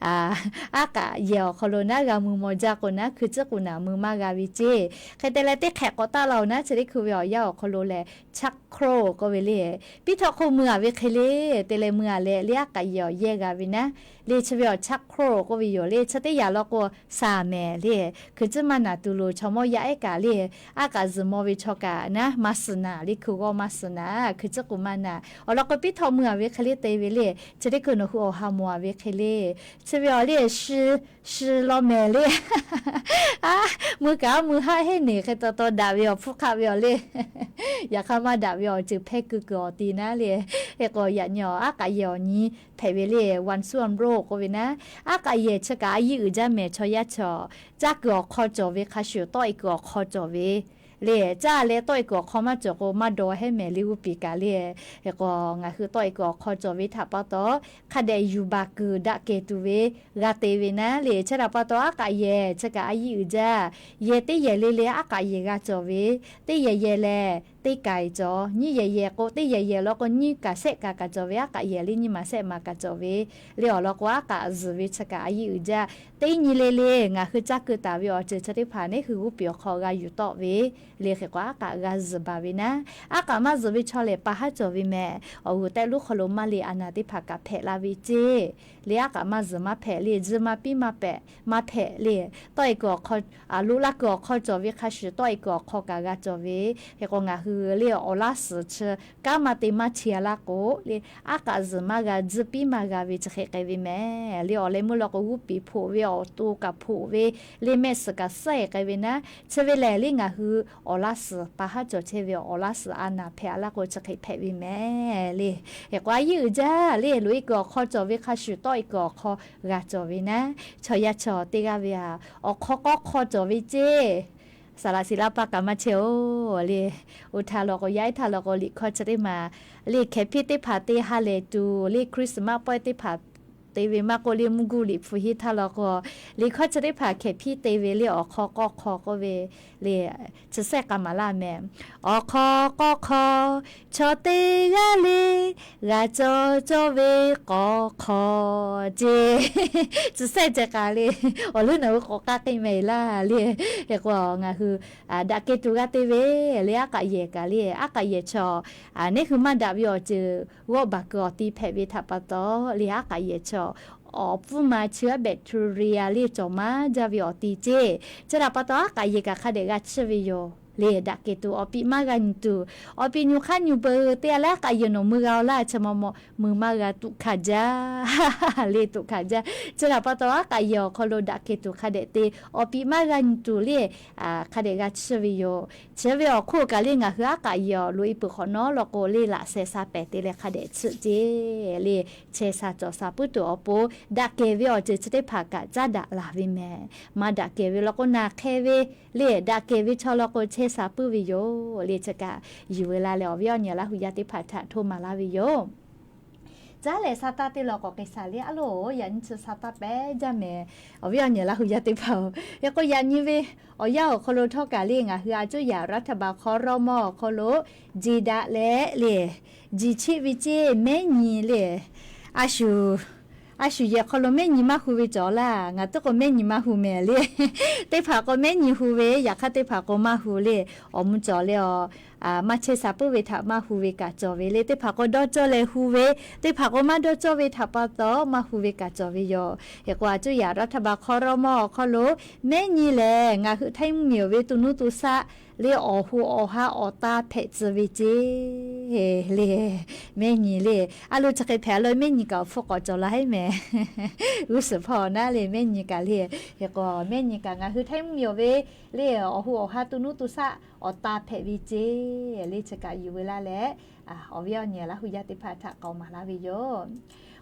aˉ k'aꞈ yehˬ awˬ hk'aw lo naˉ g'a mui maw jaˇ k'o naˉ hkui cuˉ k'o naˬ mui maˇ g'a ve ceˇ. Hk'e te leh teˇ hk'e k'awꞈ taˆ la oˬ naˉ chi teˇ hkui ve awˬ yanˇ awˬ hk'aw lo lehˬ ชักโครก k'oˆ ve le. Piˉ htawꞈ hk'oˆ mui a ve hk'e le, te leh mui a leh le aˉ k'aꞈ yehˬ awˬ yehˇ g'a ve naˉ le, chi ve awˬ ชักโครก k'oˆ ve yoˬ le, chi teˇ yanˇ law k'o saˍ mehˍ le, hkui cuˉ maˇ naˬ tuˬ loˬ chaw mawˇ yaˇ ehˉ kaꞈ le, aˉ k'aꞈ zuhˬ maw ve chaw kaꞈ naˉ maˇ suhˍ naˍ le, hkui g'awˇ maˇ suhˍ naˍ, hkui cuˉ k'o maˇ naˬ. Awˬ lawn k'o piˉ htawꞈ mui a ve hk'e le te ve le, chi teˇ hkui nawˬ hui awˬ ha mawˬ a ve hk'e le, chi ve awˬ le shi, shi law mehˍ le. Mui kaꞈ mui haˆ hehnˇ neˬ hk'e taw taw daꞈ ve awˬ hpfuhˇ hk'aˆ ve awˬ le. Yaꞈ hk'aˇ maˇ daꞈ ve awˬ ceuˬ hpehˇ keu kuiˬ awˬ ti naˉ le. Hk'e k'o yaꞈ nyi awˬ aˉ k'aꞈ yehˬ awˬ nyi hpehꞈ ve le, วันส้วมโลก k'oˆ ve naˉ. Aˉ k'aꞈ yehˬ chi kaꞈ a yiˇ uiˍ jaˇ mehˍ chaw yaˇ chaw. Caˇ kuiˬ awˬ hk'aw cawˬ ve hk'a shuˍ tawˆ e kuiˬ awˬ hk'aw cawˬ ve le. Caˇ leh tawˆ e kuiˬ awˬ hk'aw maˇ cawˬ k'o maˇ daw hehˉ mehˍ le, g'uˇ piˍ kaꞈ le. Hk'e k'o ngaˬ hui tawˆ e kuiˬ awˬ hk'aw cawˬ ve htaꞈ pa taw, hk'a dehꞈ yuˬ baˬ kuiˬ daꞈ kehˬ tuˬ ve g'a te ve naˉ le. Chi htaꞈ pa taw aˉ k'aꞈ yehˬ chi kaꞈ a yiˇ uiˍ jaˇ. Yehˬ teˇ yehˬ le le aˉ k'aꞈ yehˬ g'a cawˬ ve, teˇ yehˬ yehˬ lehˬ teˇ kaiˍ cawˬ, nyiˇ yehˬ yehˬ k'o teˇ yehˬ yehˬ law k'o nyiˇ kaꞈ shehˆ kaꞈ kaꞈ cawˬ ve, aˉ k'aꞈ yehˬ le nyiˇ maˬ shehˆ maˬ kaꞈ cawˬ ve le. Awˬ lawn k'o aˉ k'aꞈ zuhˬ ve chi kaꞈ a yiˇ uiˍ jaˇ. Teˇ nyi le le ngaˬ hui caˇ keu taˍ ve awˬ ceuˬ chi teˇ hpaˍ neˉ hui g'uˇ piˍ awˬ hk'aw g'a yuˬ tawˆ ve le. Hk'e k'o aˉ k'aꞈ g'a zuhˬ baˬ ve naˉ. Aˉ k'aꞈ maˇ zuhˬ ve chaw lehˬ pa haˉ cawˬ ve mehˍ. Awˬ g'uˬ tehꞈ lonˉ hk'aw lo maˇ le a naˍ teˇ hpaˍ kaꞈ hpehꞈ la ve ceˇ. Le aˉ k'aꞈ maˇ zuhˬ maˇ hpehꞈ le, zuhˆ maˇ piˉ maˇ pehꞈ maˇ hpehꞈ le. Tawˆ e kuiˬ awˬ hk'aw, loꞈ la kuiˬ awˬ hk'aw cawˬ ve hk'a shuˍ tawˆ e kuiˬ awˬ hk'aw kaꞈ g'a cawˬ ve. Hk'e k'o ngaˬ hui le awˬ laˇ suhˍ chi kanˉ maˇ te maˇ chi a laˇ k'o le, aˉ k'aꞈ zuhˬ maˇ g'a, zuhˆ piˉ maˇ g'a ve chi hk'e k'ai ve mehˍ le. Awˬ leh meuˇ law k'o g'uˇ piˍ hpoꞈ ve, awˬ to kaꞈ hpoꞈ ve le, mehˆ suhˍ kaꞈ suhˉ e k'ai ve naˉ. Chi ve lehˬ le ngaˬ hui awˬ laˇ suhˍ pa haˉ cawˬ chehˇ ve awˬ laˇ suhˍ a naˍ hpehꞈ a laˇ k'o chi hk'e hpehꞈ ve mehˍ le. Hk'e k'o a yiˇ uiˍ jaˇ le, loꞈ e kuiˬ awˬ hk'aw cawˬ ve hk'a shuˍ tawˆ e kuiˬ awˬ hk'aw g'a cawˬ ve naˉ. Chaw yaˇ chaw teˇ g'aˇ ve a, awˬ hk'aw k'awˇ hk'aw cawˬ ve ceˇ. Saˍ laꞈ siˍ laˇ paˇ kaꞈ maˇ chehˇ oˬ le. Oˇ htaˇ law k'o yaˇ ehˉ htaˇ law k'o liꞈ hkawˇ chi teˇ maˬ le hkehˍ hpiˇ teˇ hpaˍ te ha lehˬ tuˬ le Christmas pawehˇ teˇ hpaˍ te ve maˇ k'oˆ le mvuhˇ guˇ liꞈ hpu hiˉ htaˇ law k'o, liꞈ hkawˇ chi teˇ hpaˍ hkehˍ hpiˇ te ve le awˬ hk'aw k'awˇ hk'aw k'oˆ ve le, chi sehˆ k'a maˍ laˇ mehˍ. Awˬ hk'aw k'awˇ hk'aw chaw teˇ g'aˇ le g'a cawˬ cawˇ ve k'awˇ hk'aw ceˇ. Chi sehˆ ceh k'a le, awˬ leuˉ nawˬ hui k'awꞈ k'aˇ k'eˆ mehˍ laˇ le. Hk'e k'o ngaˬ hui daꞈ kehˬ tuˬ g'a te ve le aˉ k'aꞈ yehˬ kaꞈ le, aˉ k'aꞈ yehˬ chaw neˉ hui maˇ daꞈ ve awˬ ceuˬ g'awˆ baˬ kuiˬ awˬ ti hpehꞈ ve htaꞈ pa taw le aˉ k'aꞈ yehˬ chaw awˬ pfuhˇ ma chi aˉ bacteria le cawˬ maˇ jaˇ ve awˬ ti ceˇ. Chi htaꞈ pa taw aˉ k'aꞈ yehˬ kaꞈ hk'a dehꞈ g'a chiˇ ve yoˬ le. Daꞈ kehˬ tuˬ awˬ piˇ maˇ g'a nyi tuˬ, awˬ piˇ nyi hk'aˇ nyi beu teˇ g'aˇ leh aˉ k'aꞈ yehˬ nawˬ mui g'a-o laˇ, chi ma maw mui maˇ g'a tuꞈ hkanˍ jaˇ le, tuꞈ hkanˍ jaˇ. Chi htaꞈ pa taw aˉ k'aꞈ yehˬ awˬ hk'aw lo daꞈ kehˬ tuˬ hk'a dehꞈ te awˬ piˇ maˇ g'a nyi tuˬ le, hk'a dehꞈ g'a chiˇ ve yoˬ. Chi ve awˬ hk'oˆ kaꞈ le ngaˬ hui aˉ k'aꞈ yehˬ awˬ loꞈ e peuˬ hk'awꞈ nawˉ law k'o le laꞈ sheh sha pehˍ te leh hk'a dehꞈ chiˇ ceˇ le. Chehˇ sha cawˬ sha puiˉ tuˬ awˬ pon daꞈ kehˬ ve awˬ ceuˬ chi teˇ hpaˍ kaꞈ caˉ daꞈ laˬ ve mehˍ. Maˇ daꞈ kehˬ ve law k'o na hk'e ve le, daꞈ kehˬ ve chaw law k'o chehˇ sha puiˉ ve yoˬ le. Chi kaꞈ yuˬ ve la leh awˬ viˉ awˬ nyi Laˇ hu yaˇ teˇ hpaˍ htaꞈ htoˇ maˍ laˇ ve yoˬ. Caˉ lehˬ sa taˇ teˇ law k'awꞈ k'ai shaˍ le, aˉ loˬ yaꞈ nyi chi sa taˇ pehˇ jaˇ mehˍ. Awˬ viˉ awˬ nyi Laˇ hu yaˇ teˇ hpaˍ-oˬ, hk'e k'o yaꞈ nyi ve awˬ yanˇ awˬ hk'aw lo htawˇ kaꞈ le ngaˬ hui a cuˇ yaꞈ รัฐบาล hk'aw rawˇ mawˇ awˬ hk'aw lo ji daꞈ leh le, ji cheˆ ve ceˇ mehˉ nyi le. A shu a shu yehˬ hk'aw lo mehˉ nyi maˇ hu ve cawˬ laˇ. Ngaˬ teˇ k'o mehˉ nyi maˇ hu mehˍ le. Teˇ hpaˍ k'o mehˉ nyi hu ve, yaꞈ hk'aˇ teˇ hpaˍ k'o maˇ hu le. Awˬ mvuh cawˬ le a, maˇ chehˇ sha puiˉ ve htaꞈ maˇ hu ve kaꞈ cawˬ ve le. Teˇ hpaˍ k'o dawˇ cawˇ leh hu ve, teˇ hpaˍ k'o maˇ dawˇ cawˇ ve htaꞈ pa taw maˇ hu ve kaꞈ cawˬ ve yoˬ. Hk'e k'o a cuˇ yaꞈ รัฐบาล hk'aw rawˇ mawˇ awˬ hk'aw lo mehˉ nyi lehˬ ngaˬ hui htaiˇ mvuhˇ miˬ awˬ ve to nuˇ to shaˆ le awˬ hoꞈ awˬ ha awˬ ta hpehꞈ tcuh ve ceˇ le. Mehˉ nyi le, a lo chi hk'e hpehꞈ a lo mehˉ nyi kaꞈ awˬ hpfuhˇ k'awꞈ cawˬ la heˉ mehˍ. G'uˇ suhˍ hpawˇ naˉ le mehˉ nyi kaꞈ le. Hk'e k'o mehˉ nyi kaꞈ ngaˬ hui htaiˇ mvuhˇ miˬ awˬ ve le awˬ hoꞈ awˬ ha to nuˇ to shaˆ awˬ ta hpehꞈ ve ceˇ le. Chi kaꞈ yuˬ ve la leh awˬ viˉ awˬ nyi Laˇ hu yaˇ teˇ hpaˍ htaꞈ k'awꞈ maˍ laˇ ve yoˬ.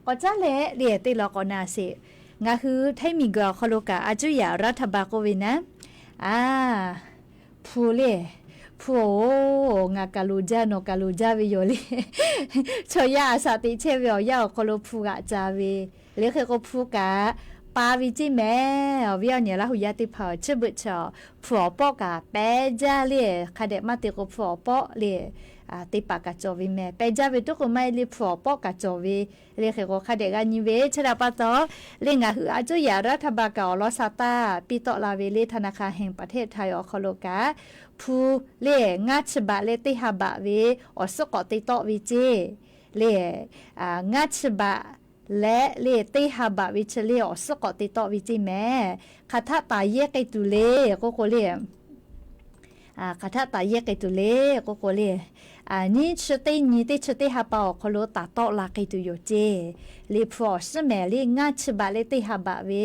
K'awꞈ caˉ leh le teˇ law k'awꞈ na sheˍ. Ngaˬ hui htaiˇ miˬ guiˬ awˬ hk'aw lo kaꞈ a cuˇ yaꞈ รัฐบาล k'oˆ ve naˉ, a hpu le, hpu-oˬ, ngaˬ kaˬ loˍ jaˇ nawˬ kaˬ loˍ jaˇ ve yoˬ le. Chaw yaˇ a shaꞈ teꞈ chehˇ ve awˬ yanˇ awˬ hk'aw lo hpu g'aꞈ ca ve le. Hk'e k'o hpu kaꞈ pa ve ceˇ mehˍ. Awˬ viˉ awˬ nyi Laˇ hu yaˇ teˇ hpaˍ-oˬ, chi beuꞈ chi hpu awˬ pawˆ kaꞈ pehˇ jaˇ le. Hk'a dehꞈ maˇ te k'o hpu awˬ pawˆ le teˇ hpaˍ kaꞈ cawˬ ve mehˍ. Pehˇ jaˇ ve tuˉ k'o maˇ heˆ le hpu awˬ pawˆ kaꞈ cawˬ ve le. Hk'e k'o hk'a dehꞈ g'a nyi ve chi htaꞈ pa taw le ngaˬ hui a cuˇ yaꞈ รัฐบาล kaꞈ awˬ lawn sha taˇ piˇ tawˆ la ve le ธนาคารแห่งประเทศไทย awˬ hk'aw lo kaꞈ hpu le ngaˇ chi baꞈ leh teˇ ha baꞈ ve awˬ suhˉ k'awꞈ te tawˆ ve ceˇ le. Ngaˇ chi baꞈ leh le teˇ ha baꞈ ve chi le awˬ suhˉ k'awꞈ te tawˆ ve ceˇ mehˍ. Hk'aˬ htaˆ taˍ yehˇ k'ai tuˬ le k'oˆ k'o le, hk'aˬ htaˆ taˍ yehˇ k'ai tuˬ le k'oˆ k'o le, nyiˇ chi teˇ nyi teˇ chi teˇ ha pa awˬ hk'aw lo taˍ tawˆ la k'ai tuˬ yoˬ ceˇ. Liꞈ hpu awˬ suhˉ mehˍ le ngaˇ chi baꞈ leh teˇ ha baꞈ ve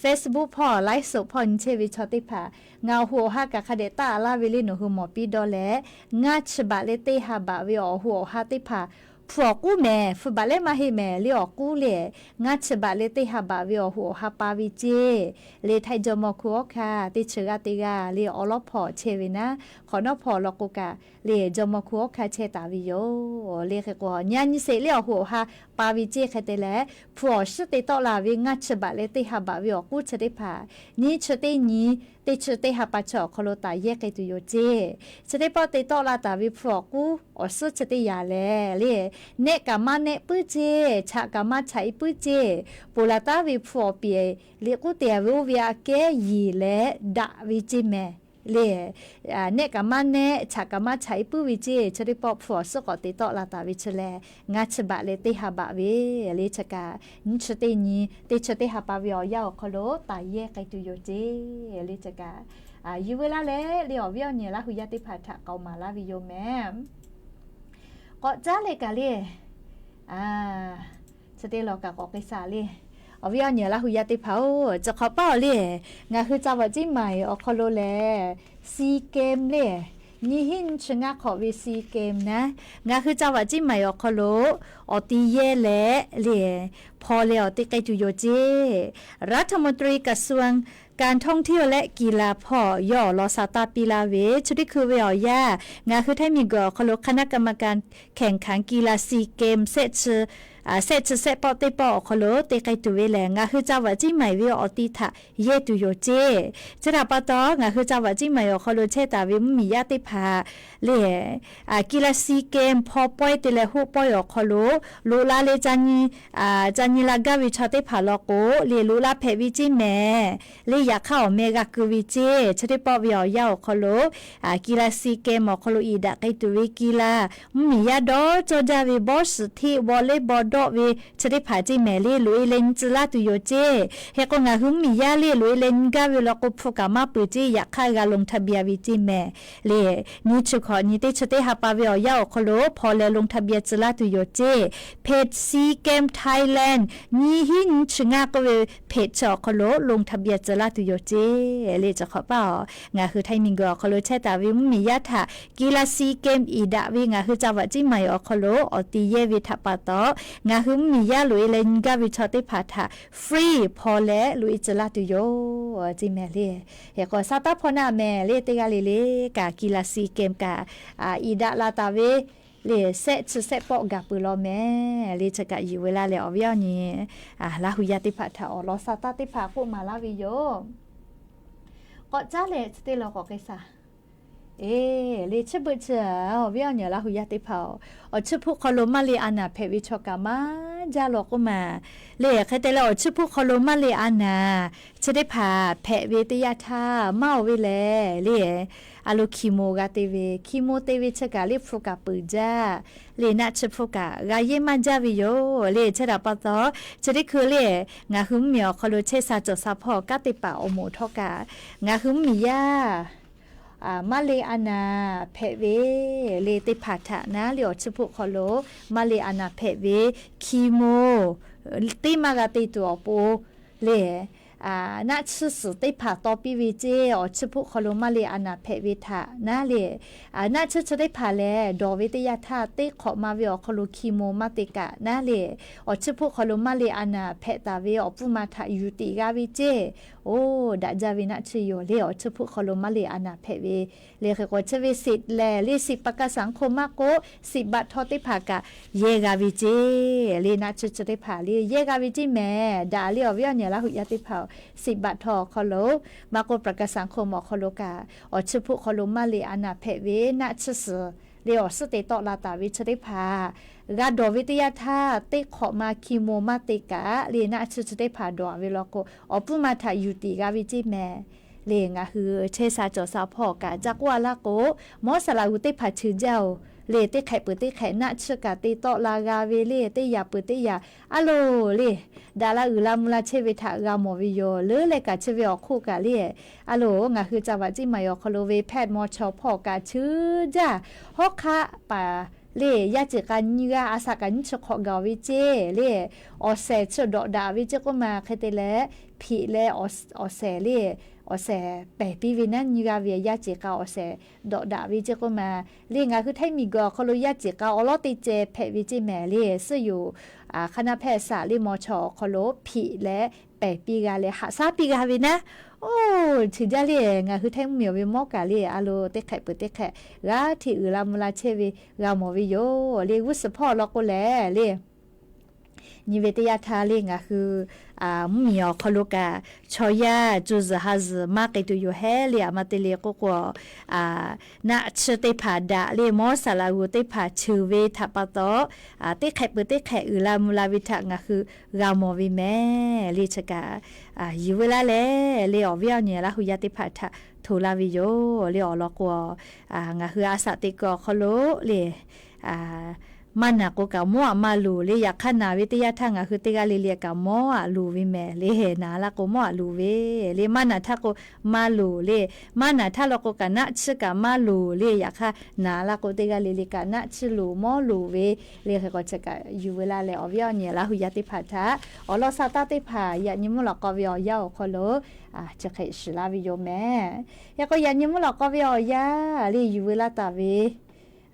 Facebook hpawˇ ไลฟ์สด hpawˇ nyi chehˇ ve chaw teˇ hpaˍ ngaˬ awˬ hoꞈ awˬ ha kaꞈ hk'a dehꞈ taˆ laˇ ve le nawˬ hui mawˬ piˇ dawˇ leh, ngaˇ chi baꞈ leh teˇ ha baꞈ ve awˬ hoꞈ awˬ ha teˇ hpaˍ hpu awˬ k'uˉ mehˍ, hpu baꞈ lehˉ maˇ heˆ mehˍ le awˬ k'uˉ le, ngaˇ chi baꞈ leh teˇ ha baꞈ ve awˬ hoꞈ awˬ ha pa ve ceˇ. Le htaiˇ jawˇmawˇ hkuˇ awˉ hkanˇ teˇ chi g'aˇ teˇ g'aˇ le awˉ lawˉ hpawˇ chehˇ ve naˉ, hk'awꞈ nawˉ hpawˇ law k'o kaꞈ le jawˇmawˇ hkuˇ awˉ hkanˇ chehˇ taˍ ve yoˬ le. Hk'e k'o nyi a nyi sheˍ le awˬ hoꞈ awˬ ha pa ve ceˇ hk'e te leh, hpu awˬ suhˉ te tawˆ la ve ngaˇ chi baꞈ leh teˇ ha baꞈ ve awˬ k'uˉ chi teˇ hpaˍ nyiˇ chi teˇ nyi teˇ chi teˇ ha pa chi awˬ hk'aw lo taˍ yehˇ k'ai tuˬ yoˬ ceˇ. Chi teˇ pawˆ te tawˆ la taˍ ve hpu awˬ k'uˉ awˬ suhˉ chi teˇ yanˇ lehˬ le, nehˆ kaꞈ maˇ nehˆ puiˉ ceˇ, chaꞈ kaꞈ maˇ chaꞈ e puiˉ ceˇ, ponˬ laˬ taˉ ve hpu awˬ piˍ liꞈ k'uˉ te a ve oˇ ve aꞈ kehˉ yiˍ leh daꞈ ve ceˇ mehˍ le. Nehˆ kaꞈ maˇ nehˆ, chaꞈ kaꞈ maˇ chaꞈ e puiˉ ve ceˇ. Chi teˇ pawˆ hpu awˬ suhˉ k'awꞈ te tawˆ la taˍ ve chi lehˬ, ngaˇ chi baꞈ leh teˇ ha baꞈ ve le chi kaꞈ nyiˇ chi teˇ nyi teˇ chi teˇ ha pa ve awˬ yanˇ awˬ hk'aw lo taˍ yehˇ k'ai tuˬ yoˬ ceˇ le chi kaꞈ yuˬ ve laˇ leh le awˬ viˉ awˬ nyi Laˇ hu yaˇ teˇ hpaˍ htaꞈ k'awꞈ maˍ laˇ ve yoˬ mehˍ. K'awꞈ caˉ leh kaꞈ le, chi teˇ law kaꞈ k'awꞈ k'ai shaˍ le. Awˬ viˉ awˬ nyi Laˇ hu yaˇ teˇ hpaˍ-oˬ, chi hk'awꞈ paˉ awˬ le, ngaˬ hui ca vaꞈ ciˉ maiˍ awˬ hk'aw lo lehˬ, Sea Games le, nyiˇ hinˉ nyiˇ chi ngaˇ hk'awꞈ ve Sea Games naˉ, ngaˬ hui ca vaꞈ ciˉ maiˍ awˬ hk'aw lo awˬ ti yehˇ leh le, hpaw leh awˬ ti k'ai tuˬ yoˬ ceˇ. รัฐมนตรีกระทรวงการท่องเที่ยวและกีฬา hpawˇ yawˇ awˬ lawn sha taˇ piˇ laˇ ve chi teˇ hkui ve awˬ yanˇ, ngaˬ hui htaiˇ miˬ guiˬ awˬ hk'aw lo คณะกรรมการแข่งขันกีฬา Sea Games shehˆ chi shehˆ pawˆ teˇ pawˆ awˬ hk'aw lo te k'ai tuˬ ve lehˬ, ngaˬ hui ca vaꞈ ciˉ maiˍ ve awˬ ti htaꞈ yehˇ tuˬ yoˬ ceˇ. Chi htaꞈ pa taw, ngaˬ hui ca vaꞈ ciˉ maiˍ awˬ hk'aw lo chehˇ taˍ ve mvuhˇmiˬ yaˇ teˇ hpaˍ le, กีฬา Sea Games hpaw pawehˇ te leh hoˆ pawehˇ awˬ hk'aw lo loꞈ la leh ca nyi, ca nyi la gaˇ ve chaw teˇ hpaˍ law k'o, le loꞈ la hpehꞈ ve ceˇ mehˍ. Le yaꞈ hk'aˇ awˬ meh g'a keu ve ceˇ, chi teˇ pawˆ ve awˬ yanˇ awˬ hk'aw lo, kiˇ laˇ siˆ kemp awˬ hk'aw lo iꞈ daꞈ k'ai tuˬ ve kiˇ laˇ, mvuhˇmiˬ yaˇ dawˇ cawˇ jaˇ ve bawˇ shiˍ hteˆ bawˇ lehˉ bawˇ dawˆ ve chi teˇ hpaˍ ceˇ mehˍ. Le loꞈ e leh nyi tcuh laˇ tuˬ yoˬ ceˇ. Hk'e k'o ngaˬ hui mvuhˇmiˬ yaˇ le loꞈ e leh nyi gaˇ ve law k'o hpu kaꞈ maˇ peuˬ ceˇ. Yaꞈ hk'aˇ g'a ลงทะเบียน ve ceˇ mehˍ. Le nyi chi hkawꞈ nyi teˇ chi teˇ ha pa ve awˬ yanˇ awˬ hk'aw lo hpaw leh ลงทะเบียน tcuh laˇ tuˬ yoˬ ceˇ. Pet Siˍ Kemp Thailand nyi hiˉ nyi chi ngaˇ k'oˆ ve เพจ chi awˬ hk'aw lo ลงทะเบียน tcuh laˇ tuˬ yoˬ ceˇ. Le chi hk'awꞈ paˇ awˬ ngaˬ hui Htaiˇ miˬguiˬ awˬ hk'aw lo chehˇ taˍ ve mvuhˇmiˬ yaˇ htaꞈ kiˇ laˇ siˆ kemp iꞈ daꞈ ve ngaˬ hui จังหวัดเชียงใหม่ awˬ hk'aw lo awˬ ti yehˇ ve htaꞈ pa taw, ngaˬ hui mvuhˇmiˬ yaˇ loꞈ e leh nyi gaˇ ve chaw teˇ hpaˍ htaꞈ free hpaw leh loꞈ e tcuh laˇ tuˬ yoˬ ceˇ mehˍ. Le hk'e k'o sa taˇ hpaw naˆ mehˍ. Le teˇ g'aˇ le le kaꞈ kiˇ laˇ siˆ kemp kaꞈ iꞈ daꞈ la taˍ ve le sehˆ chi sehˆ pawˆ gaˬ peuˬ law mehˍ. Le chi kaꞈ yuˬ ve laˇ leh awˬ viˉ awˬ nyi Laˇ hu yaˇ teˇ hpaˍ htaꞈ awˬ lawn sa taˇ teˇ hpaˍ k'oˆ maˍ laˇ ve yoˬ. K'awꞈ caˉ leh chi teˇ law k'awꞈ k'ai shaˍ. E, le chi beuꞈ chi awˬ viˉ awˬ nyi Laˇ hu yaˇ teˇ hpaˍ-oˬ, awˬ chiˇ hpuˆ hk'aw lo maˇ le a naˍ hpehꞈ ve chaw kaꞈ maˇ jaˇ law k'oˆ maˬ. Le hk'e te leh awˬ chiˇ hpuˆ hk'aw lo maˇ le a naˍ chi teˇ hpaˍ hpehꞈ ve teˇ yanˇ htaˇ maˇ oˬ ve lehˬ le, a lo คีโม g'a te ve, คีโม te ve chi kaꞈ le hpu kaꞈ peuˬ jaˇ. Le naˆ tsuhˇ hpu kaꞈ g'a yehˇ maˇ jaˇ ve yoˬ. Le chi htaꞈ pa taw, chi teˇ hkui le ngaˬ hui mvuhˇmiˬ awˬ hk'aw lo chehˇ sha cawˬ sha hpawˇ kanˉ te paˍ awˬ moˍ htawˇ kaꞈ, ngaˬ hui mvuhˇmiˬ yaˇ maˇ le a naˍ hpehꞈ ve le teˇ hpaˍ htaꞈ naˉ le awˬ chiˇ hpuˆ hk'aw lo maˇ le a naˍ hpehꞈ ve คีโม teˇ maˇ g'a te tuˬ awˬ pon le naˆ tsuhˇ suhˍ teˇ hpaˍ taw piˇ ve ceˇ. Awˬ chiˇ hpuˆ hk'aw lo maˇ le a naˍ hpehꞈ ve htaꞈ naˉ le, naˆ tsuhˇ chi teˇ hpaˍ lehˬ dawˬ ve teˇ yanˇ htaˇ teˇ hk'awꞈ ma ve awˬ hk'aw lo คีโม maˇ te kaꞈ naˉ le, awˬ chiˇ hpuˆ hk'aw lo maˇ le a naˍ hpehꞈ taˍ ve awˬ pfuhˇ ma htaꞈ yuˬ tiꞈ g'a ve ceˇ. Oˇ, daꞈ jaˇ ve naˆ tsuhˇ yoˬ le. Awˬ chiˇ hpuˆ hk'aw lo maˇ le a naˍ hpehꞈ ve le hk'e k'o chi ve สิทธิ์ lehˬ le สิทธิ์ประกันสังคม maˇ k'oˆ สิทธิ์บัตรทอง teˇ hpaˍ kaꞈ yehˇ g'a ve ceˇ. Le naˆ tsuhˇ chi teˇ hpaˍ le yehˇ g'a ve ceˇ mehˍ. Daꞈ le awˬ viˉ awˬ nyi Laˇ hu yaˇ teˇ hpaˍ-oˬ, สิทธิ์บัตรทอง awˬ hk'aw lo maˇ k'oˆ ประกันสังคม awˬ hk'aw lo kaꞈ awˬ chiˇ hpuˆ hk'aw lo maˇ le a naˍ hpehꞈ ve naˆ tsuhˇ suhˍ le awˬ suhˉ te tawˆ la taˍ ve chi teˇ hpaˍ g'a dawˬ ve teˇ yanˇ htaˇ teˇ hk'awꞈ ma คีโม maˇ te kaꞈ le naˆ tsuhˇ chi teˇ hpaˍ dawˬ ve law k'o awˬ pfuhˇ ma htaꞈ yuˬ tiꞈ g'a ve ceˇ mehˍ. Le ngaˬ hui chehˇ sha cawˬ sha hpawˇ kaꞈ ca k'oˆ a laˇ k'o, mawˇ saˍ laꞈ g'uˬ teˇ hpaˍ cheuˬ jaˇ-oˬ. Le teˇ hk'ehꞈ peuˬ teˇ hk'ehꞈ naˆ tsuhˇ kaꞈ te tawˆ la g'a ve le teˇ yaꞈ peuˬ teˇ yaꞈ a loˬ le daꞈ la uiˍ la mvuh la chehˇ ve htaꞈ g'a mawˬ ve yoˬ. Leuˉ leh kaꞈ chi ve awˬ hk'oˆ kaꞈ le a loˬ ngaˬ hui จังหวัดเชียงใหม่ awˬ hk'aw lo ve แพทย์ มช hpawˇ kaꞈ cheuˬ jaˇ. Hawˉ hk'aˆ paˍ le yaˇ ceˬ k'a nyiˇ g'aˇ a shaꞈ kaꞈ nyiˇ chi hk'awꞈ gaˬ ve ceˇ le awˬ shehˍ chi dawꞈ daꞈ ve ceˇ k'oˆ ma hk'e te leh, hpiꞈ leh awˬ shehˍ le awˬ shehˍ pehˬ piˇ ve naˉ nyiˇ g'aˇ ve yaˇ ceˬ k'a awˬ shehˍ dawꞈ daꞈ ve ceˇ k'oˆ ma. Le ngaˬ hui Htaiˇ miˬguiˬ awˬ hk'aw lo yaˇ ceˬ k'a awˬ lawˉ teˇ ceh hpehꞈ ve ceˇ mehˍ. Le suhˉ yoˬ, hk'aˇ naˆ hpehˇ saˍ le มช awˬ hk'aw lo hpiꞈ leh pehˬ piˇ g'a leh haꞈ shaˉ piˇ g'a ve naˉ, oˇ, cheuˬ jaˇ le. Ngaˬ hui Htaiˇ mvuhˇmiˬ ve mawˇ kaꞈ le a loˬ teˇ hk'ehꞈ peuˬ teˇ hk'ehꞈ g'aˇ hteꞈ uiˍ la mvuh la chehˇ ve g'a mawˬ ve yoˬ. Le g'uˇ suhˍ hpawˇ law k'o lehˬ le nyi ve teˇ yanˇ htaˇ le ngaˬ hui mvuhˇmiˬ awˬ hk'aw lo kaꞈ chaw yaˇ co zuhˬ ha zuhˬ maˇ k'ai tuˬ yoˬ hehˉ le. A ma te le k'oˆ k'o, naˆ tsuhˇ teˇ hpaˍ daꞈ le mawˇ saˍ laꞈ g'uˬ teˇ hpaˍ cheuˬ ve htaꞈ pa taw, teˇ hk'ehꞈ peuˬ teˇ hk'ehꞈ uiˍ la mvuh la ve htaꞈ ngaˬ hui g'a mawˬ ve mehˍ. Le chi kaꞈ yuˬ ve laˇ leh le awˬ viˉ awˬ nyi Laˇ hu yaˇ teˇ hpaˍ htaꞈ htoꞈ laˇ ve yoˬ. Le awˬ lawn k'o, ngaˬ hui a shaꞈ teꞈ kuiˬ awˬ hk'aw lo le maˇ naˬ k'o kaꞈ mawˇ aꞈ maˇ loˍ le. Yaꞈ hk'aˇ naˬ ve teˇ yanˇ htaˇ ngaˬ hui teˇ g'aˇ le le kaꞈ mawˇ aꞈ loˍ ve mehˍ. Le naˬ la k'o mawˇ aꞈ loˍ ve le. Maˇ naˬ htaˇ k'o maˇ loˍ le. Maˇ naˬ htaˇ law k'o kaꞈ naˆ tsuhˇ kaꞈ maˇ loˍ le. Yaꞈ hk'aˇ naˬ la k'o teˇ g'aˇ le le kaꞈ naˆ tsuhˇ loˍ mawˇ loˍ ve le. Hk'e k'o chi kaꞈ yuˬ ve laˇ leh awˬ viˉ awˬ nyi Laˇ hu yaˇ teˇ hpaˍ htaꞈ awˬ lawn sa taˇ teˇ hpaˍ yaꞈ nyi mvuhˇ lawꞈ k'aw ve awˬ yanˇ awˬ hk'aw lo chi hk'e shiˍ laˇ ve yoˬ mehˍ. Hk'e k'o yaꞈ nyi mvuhˇ lawꞈ k'aw ve awˬ yanˇ le yuˬ ve laˇ taˍ ve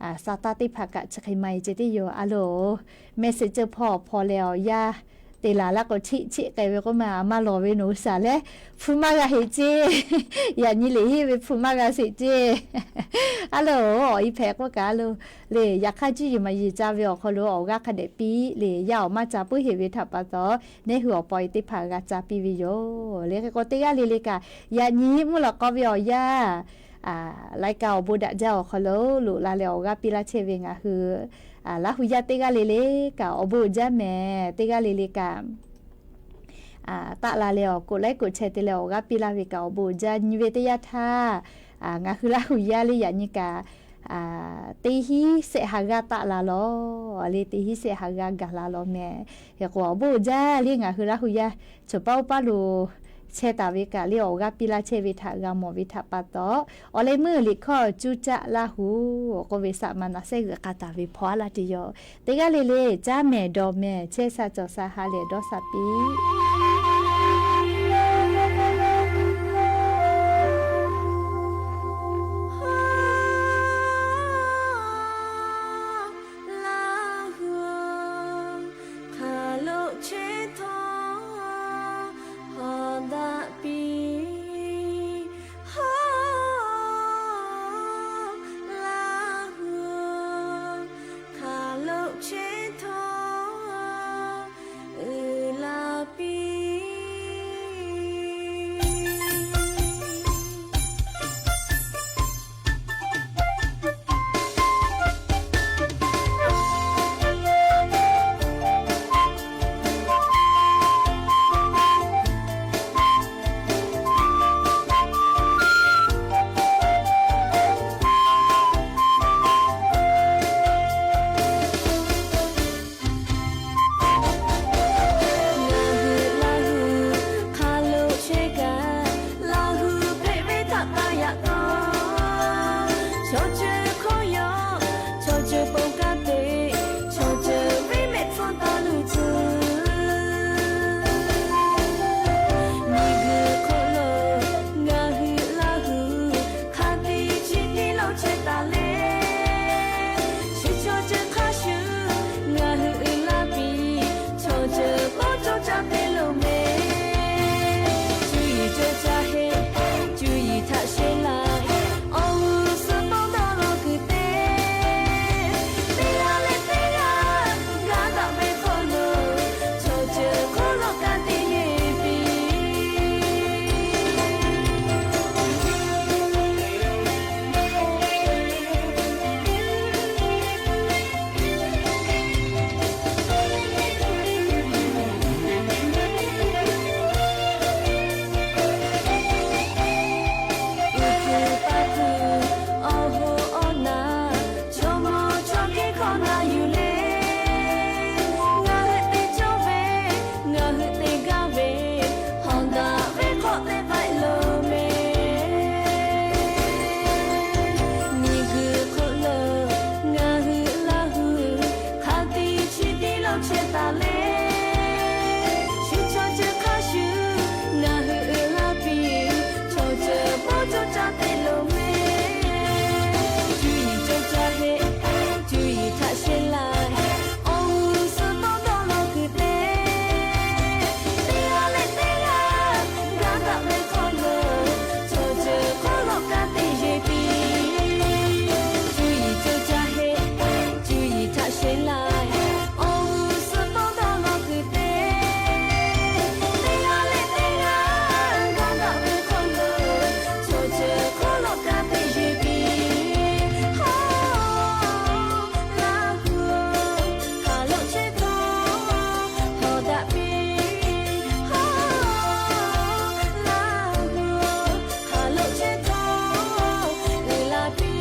sa taˇ teˇ hpaˍ kaꞈ chi hk'e maˇ heˆ ceh teˇ yoˬ a loˬ. Mehˆ shiˍ ceuˬ hpawˇ hpawˇ leh awˬ yanˇ te laˬ la k'o cheˆ cheˆ k'ai ve k'oˆ ma, a maˇ lawˬ ve nawˬ hui shaˍ leh hpu maˇ g'a heˆ ceˇ. Yaꞈ nyi leꞈ henˇ ve hpu maˇ g'a sheˍ ceˇ. A loˬ, awˬ i hpehꞈ k'oˆ kaꞈ a loˬ le. Yaꞈ hk'aˇ cuˇ yiˍ maˍ yiˍ ca ve awˬ hk'aw lo awˬ g'aˇ hk'a dehꞈ piˇ le, yaˇ awˬ maˇ ca puiˉ heˆ ve htaꞈ pa taw, neˇ hui awˬ paw e teˇ hpaˍ g'a ca piˇ ve yoˬ. Le hk'e k'o teˇ g'aˇ le le kaꞈ yaꞈ nyi mvuhˇ lawꞈ k'aw ve awˬ yanˇ lai ka awˬ bon daꞈ jaˇ awˬ hk'aw lo loꞈ la leh awˬ g'aˇ piˇ laˇ chehˇ ve ngaˬ hui Laˇ hu yaˇ teˇ g'aˇ le le kaꞈ awˬ bon uiˍ jaˇ mehˍ. Teˇ g'aˇ le le kaꞈ taˆ la leh awˬ koꞈ laiˉ koꞈ chehˇ te leh awˬ g'aˇ piˇ laˇ ve kaꞈ awˬ bon uiˍ jaˇ. Nyi ve teˇ yanˇ htaˇ, ngaˬ hui Laˇ hu yaˇ le yaꞈ nyi kaꞈ teˇ hinˉ sehˆ ha g'aˇ taˆ la lawˬ le, teˇ hinˉ sehˆ ha g'aˇ gaˬ la lawˬ mehˍ. Hk'e k'o awˬ bon uiˍ jaˇ le ngaˬ hui Laˇ hu yaˇ chaw paˉ oˇ paˉ lo chehˇ taˍ ve kaꞈ le awˬ g'aˇ piˇ laˇ chehˇ ve htaꞈ g'a mawˬ ve htaꞈ pa taw, awˬ leh meuˇ liꞈ hkawˇ cuˇ caˆ Laˇ hu k'oˆ ve saꞈ ma naꞈ sehˉ g'uiˬ k'a taˍ ve hpawˇ a laˇ te yoˬ. Teˇ g'aˇ le le caˉ mehˍ dawˬ mehˍ chehˇ sha cawˬ sha ha lehˬ dawˇ sha piˇ. Laˇ hu hk'aˬ lo chehˇ htawˇ hawˍ daꞈ piˇ. Laˇ hu hk'aˬ lo chehˇ htawˇ uiˍ la piˇ. Ngaˬ hui Laˇ hu hk'aˬ lo chehˇ kaꞈ, Laˇ hu hpehꞈ ve htaꞈ k'ai yaꞈ k'aw, chaw ceuˬ hkawˇ yaw, chaw ceuˬ pon kanˉ te, chaw ceuˬ ve mehˆ hpfuhˇ taˇ luˬ tcuh. Miˬguiˬ hk'oˆ lo ngaˬ hui Laˇ hu hk'a tiꞈ chi tiꞈ lo chehˇ taˍ le. Shu chaw ceuˬ hk'a shuˍ ngaˬ hui uiˍ la piˇ, chaw ceuˬ k'oˆ cawˇ caˇ te lo mehˍ. Cuˇ yiˍ cawˇ caˇ heˆ, cuˇ yiˍ htaꞈ sheˍ laˬ, awˬ g'uˇ suhˍ tawˇ dawˇ law kuiˬ te. Teˇ g'aˇ leh teˇ g'aˇ gaˇ daꞈ ve hk'aw lo, chaw ceuˬ hk'oˆ lo ka tiꞈ yeˬ piˇ. Uˬ hkuiˬ pa hkuiˬ awˬ hoꞈ awˬ naˍ, chaw mawˇ chaw hkiˉ hkawˇ na yuˬ le. Ngaˬ hui te cawˇ ve, ngaˬ hui te gaˇ ve, hawˍ daꞈ ve hk'awꞈ te k'ai lo mehˍ. Miˬguiˬ hk'oˆ lo ngaˬ hui Laˇ hu hk'a tiꞈ chi tiꞈ lo chehˇ taˍ le. Shu chaw ceuˬ hk'a shuˍ ngaˬ hui uiˍ la piˇ, chaw ceuˬ k'oˆ cawˇ caˇ te lo mehˍ. Cuˇ yiˍ cawˇ caˇ heˆ, cuˇ yiˍ htaꞈ sheˍ laˬ, awˬ g'uˇ suhˍ tawˇ dawˇ law kuiˬ te. Teˇ g'aˇ leh teˇ g'aˇ gaˇ daꞈ ve hk'aw lo, chaw ceuˬ hk'oˆ lo ka tiꞈ yeˬ piˇ. Cuˇ yiˍ cawˇ caˇ heˆ, cuˇ yiˍ htaꞈ sheˍ laˬ, awˬ g'uˇ suhˍ tawˇ dawˇ law kuiˬ te. Teˇ g'aˇ leh teˇ g'aˇ gaˇ daꞈ ve hk'aw lo, chaw ceuˬ hk'oˆ lo ka tiꞈ yeˬ piˇ. Hawˍ, Laˇ hu, hk'aˬ lo chehˇ htawˇ hawˍ daꞈ piˇ. Hawˍ, Laˇ hu, hk'aˬ lo chehˇ htawˇ uiˍ la piˇ.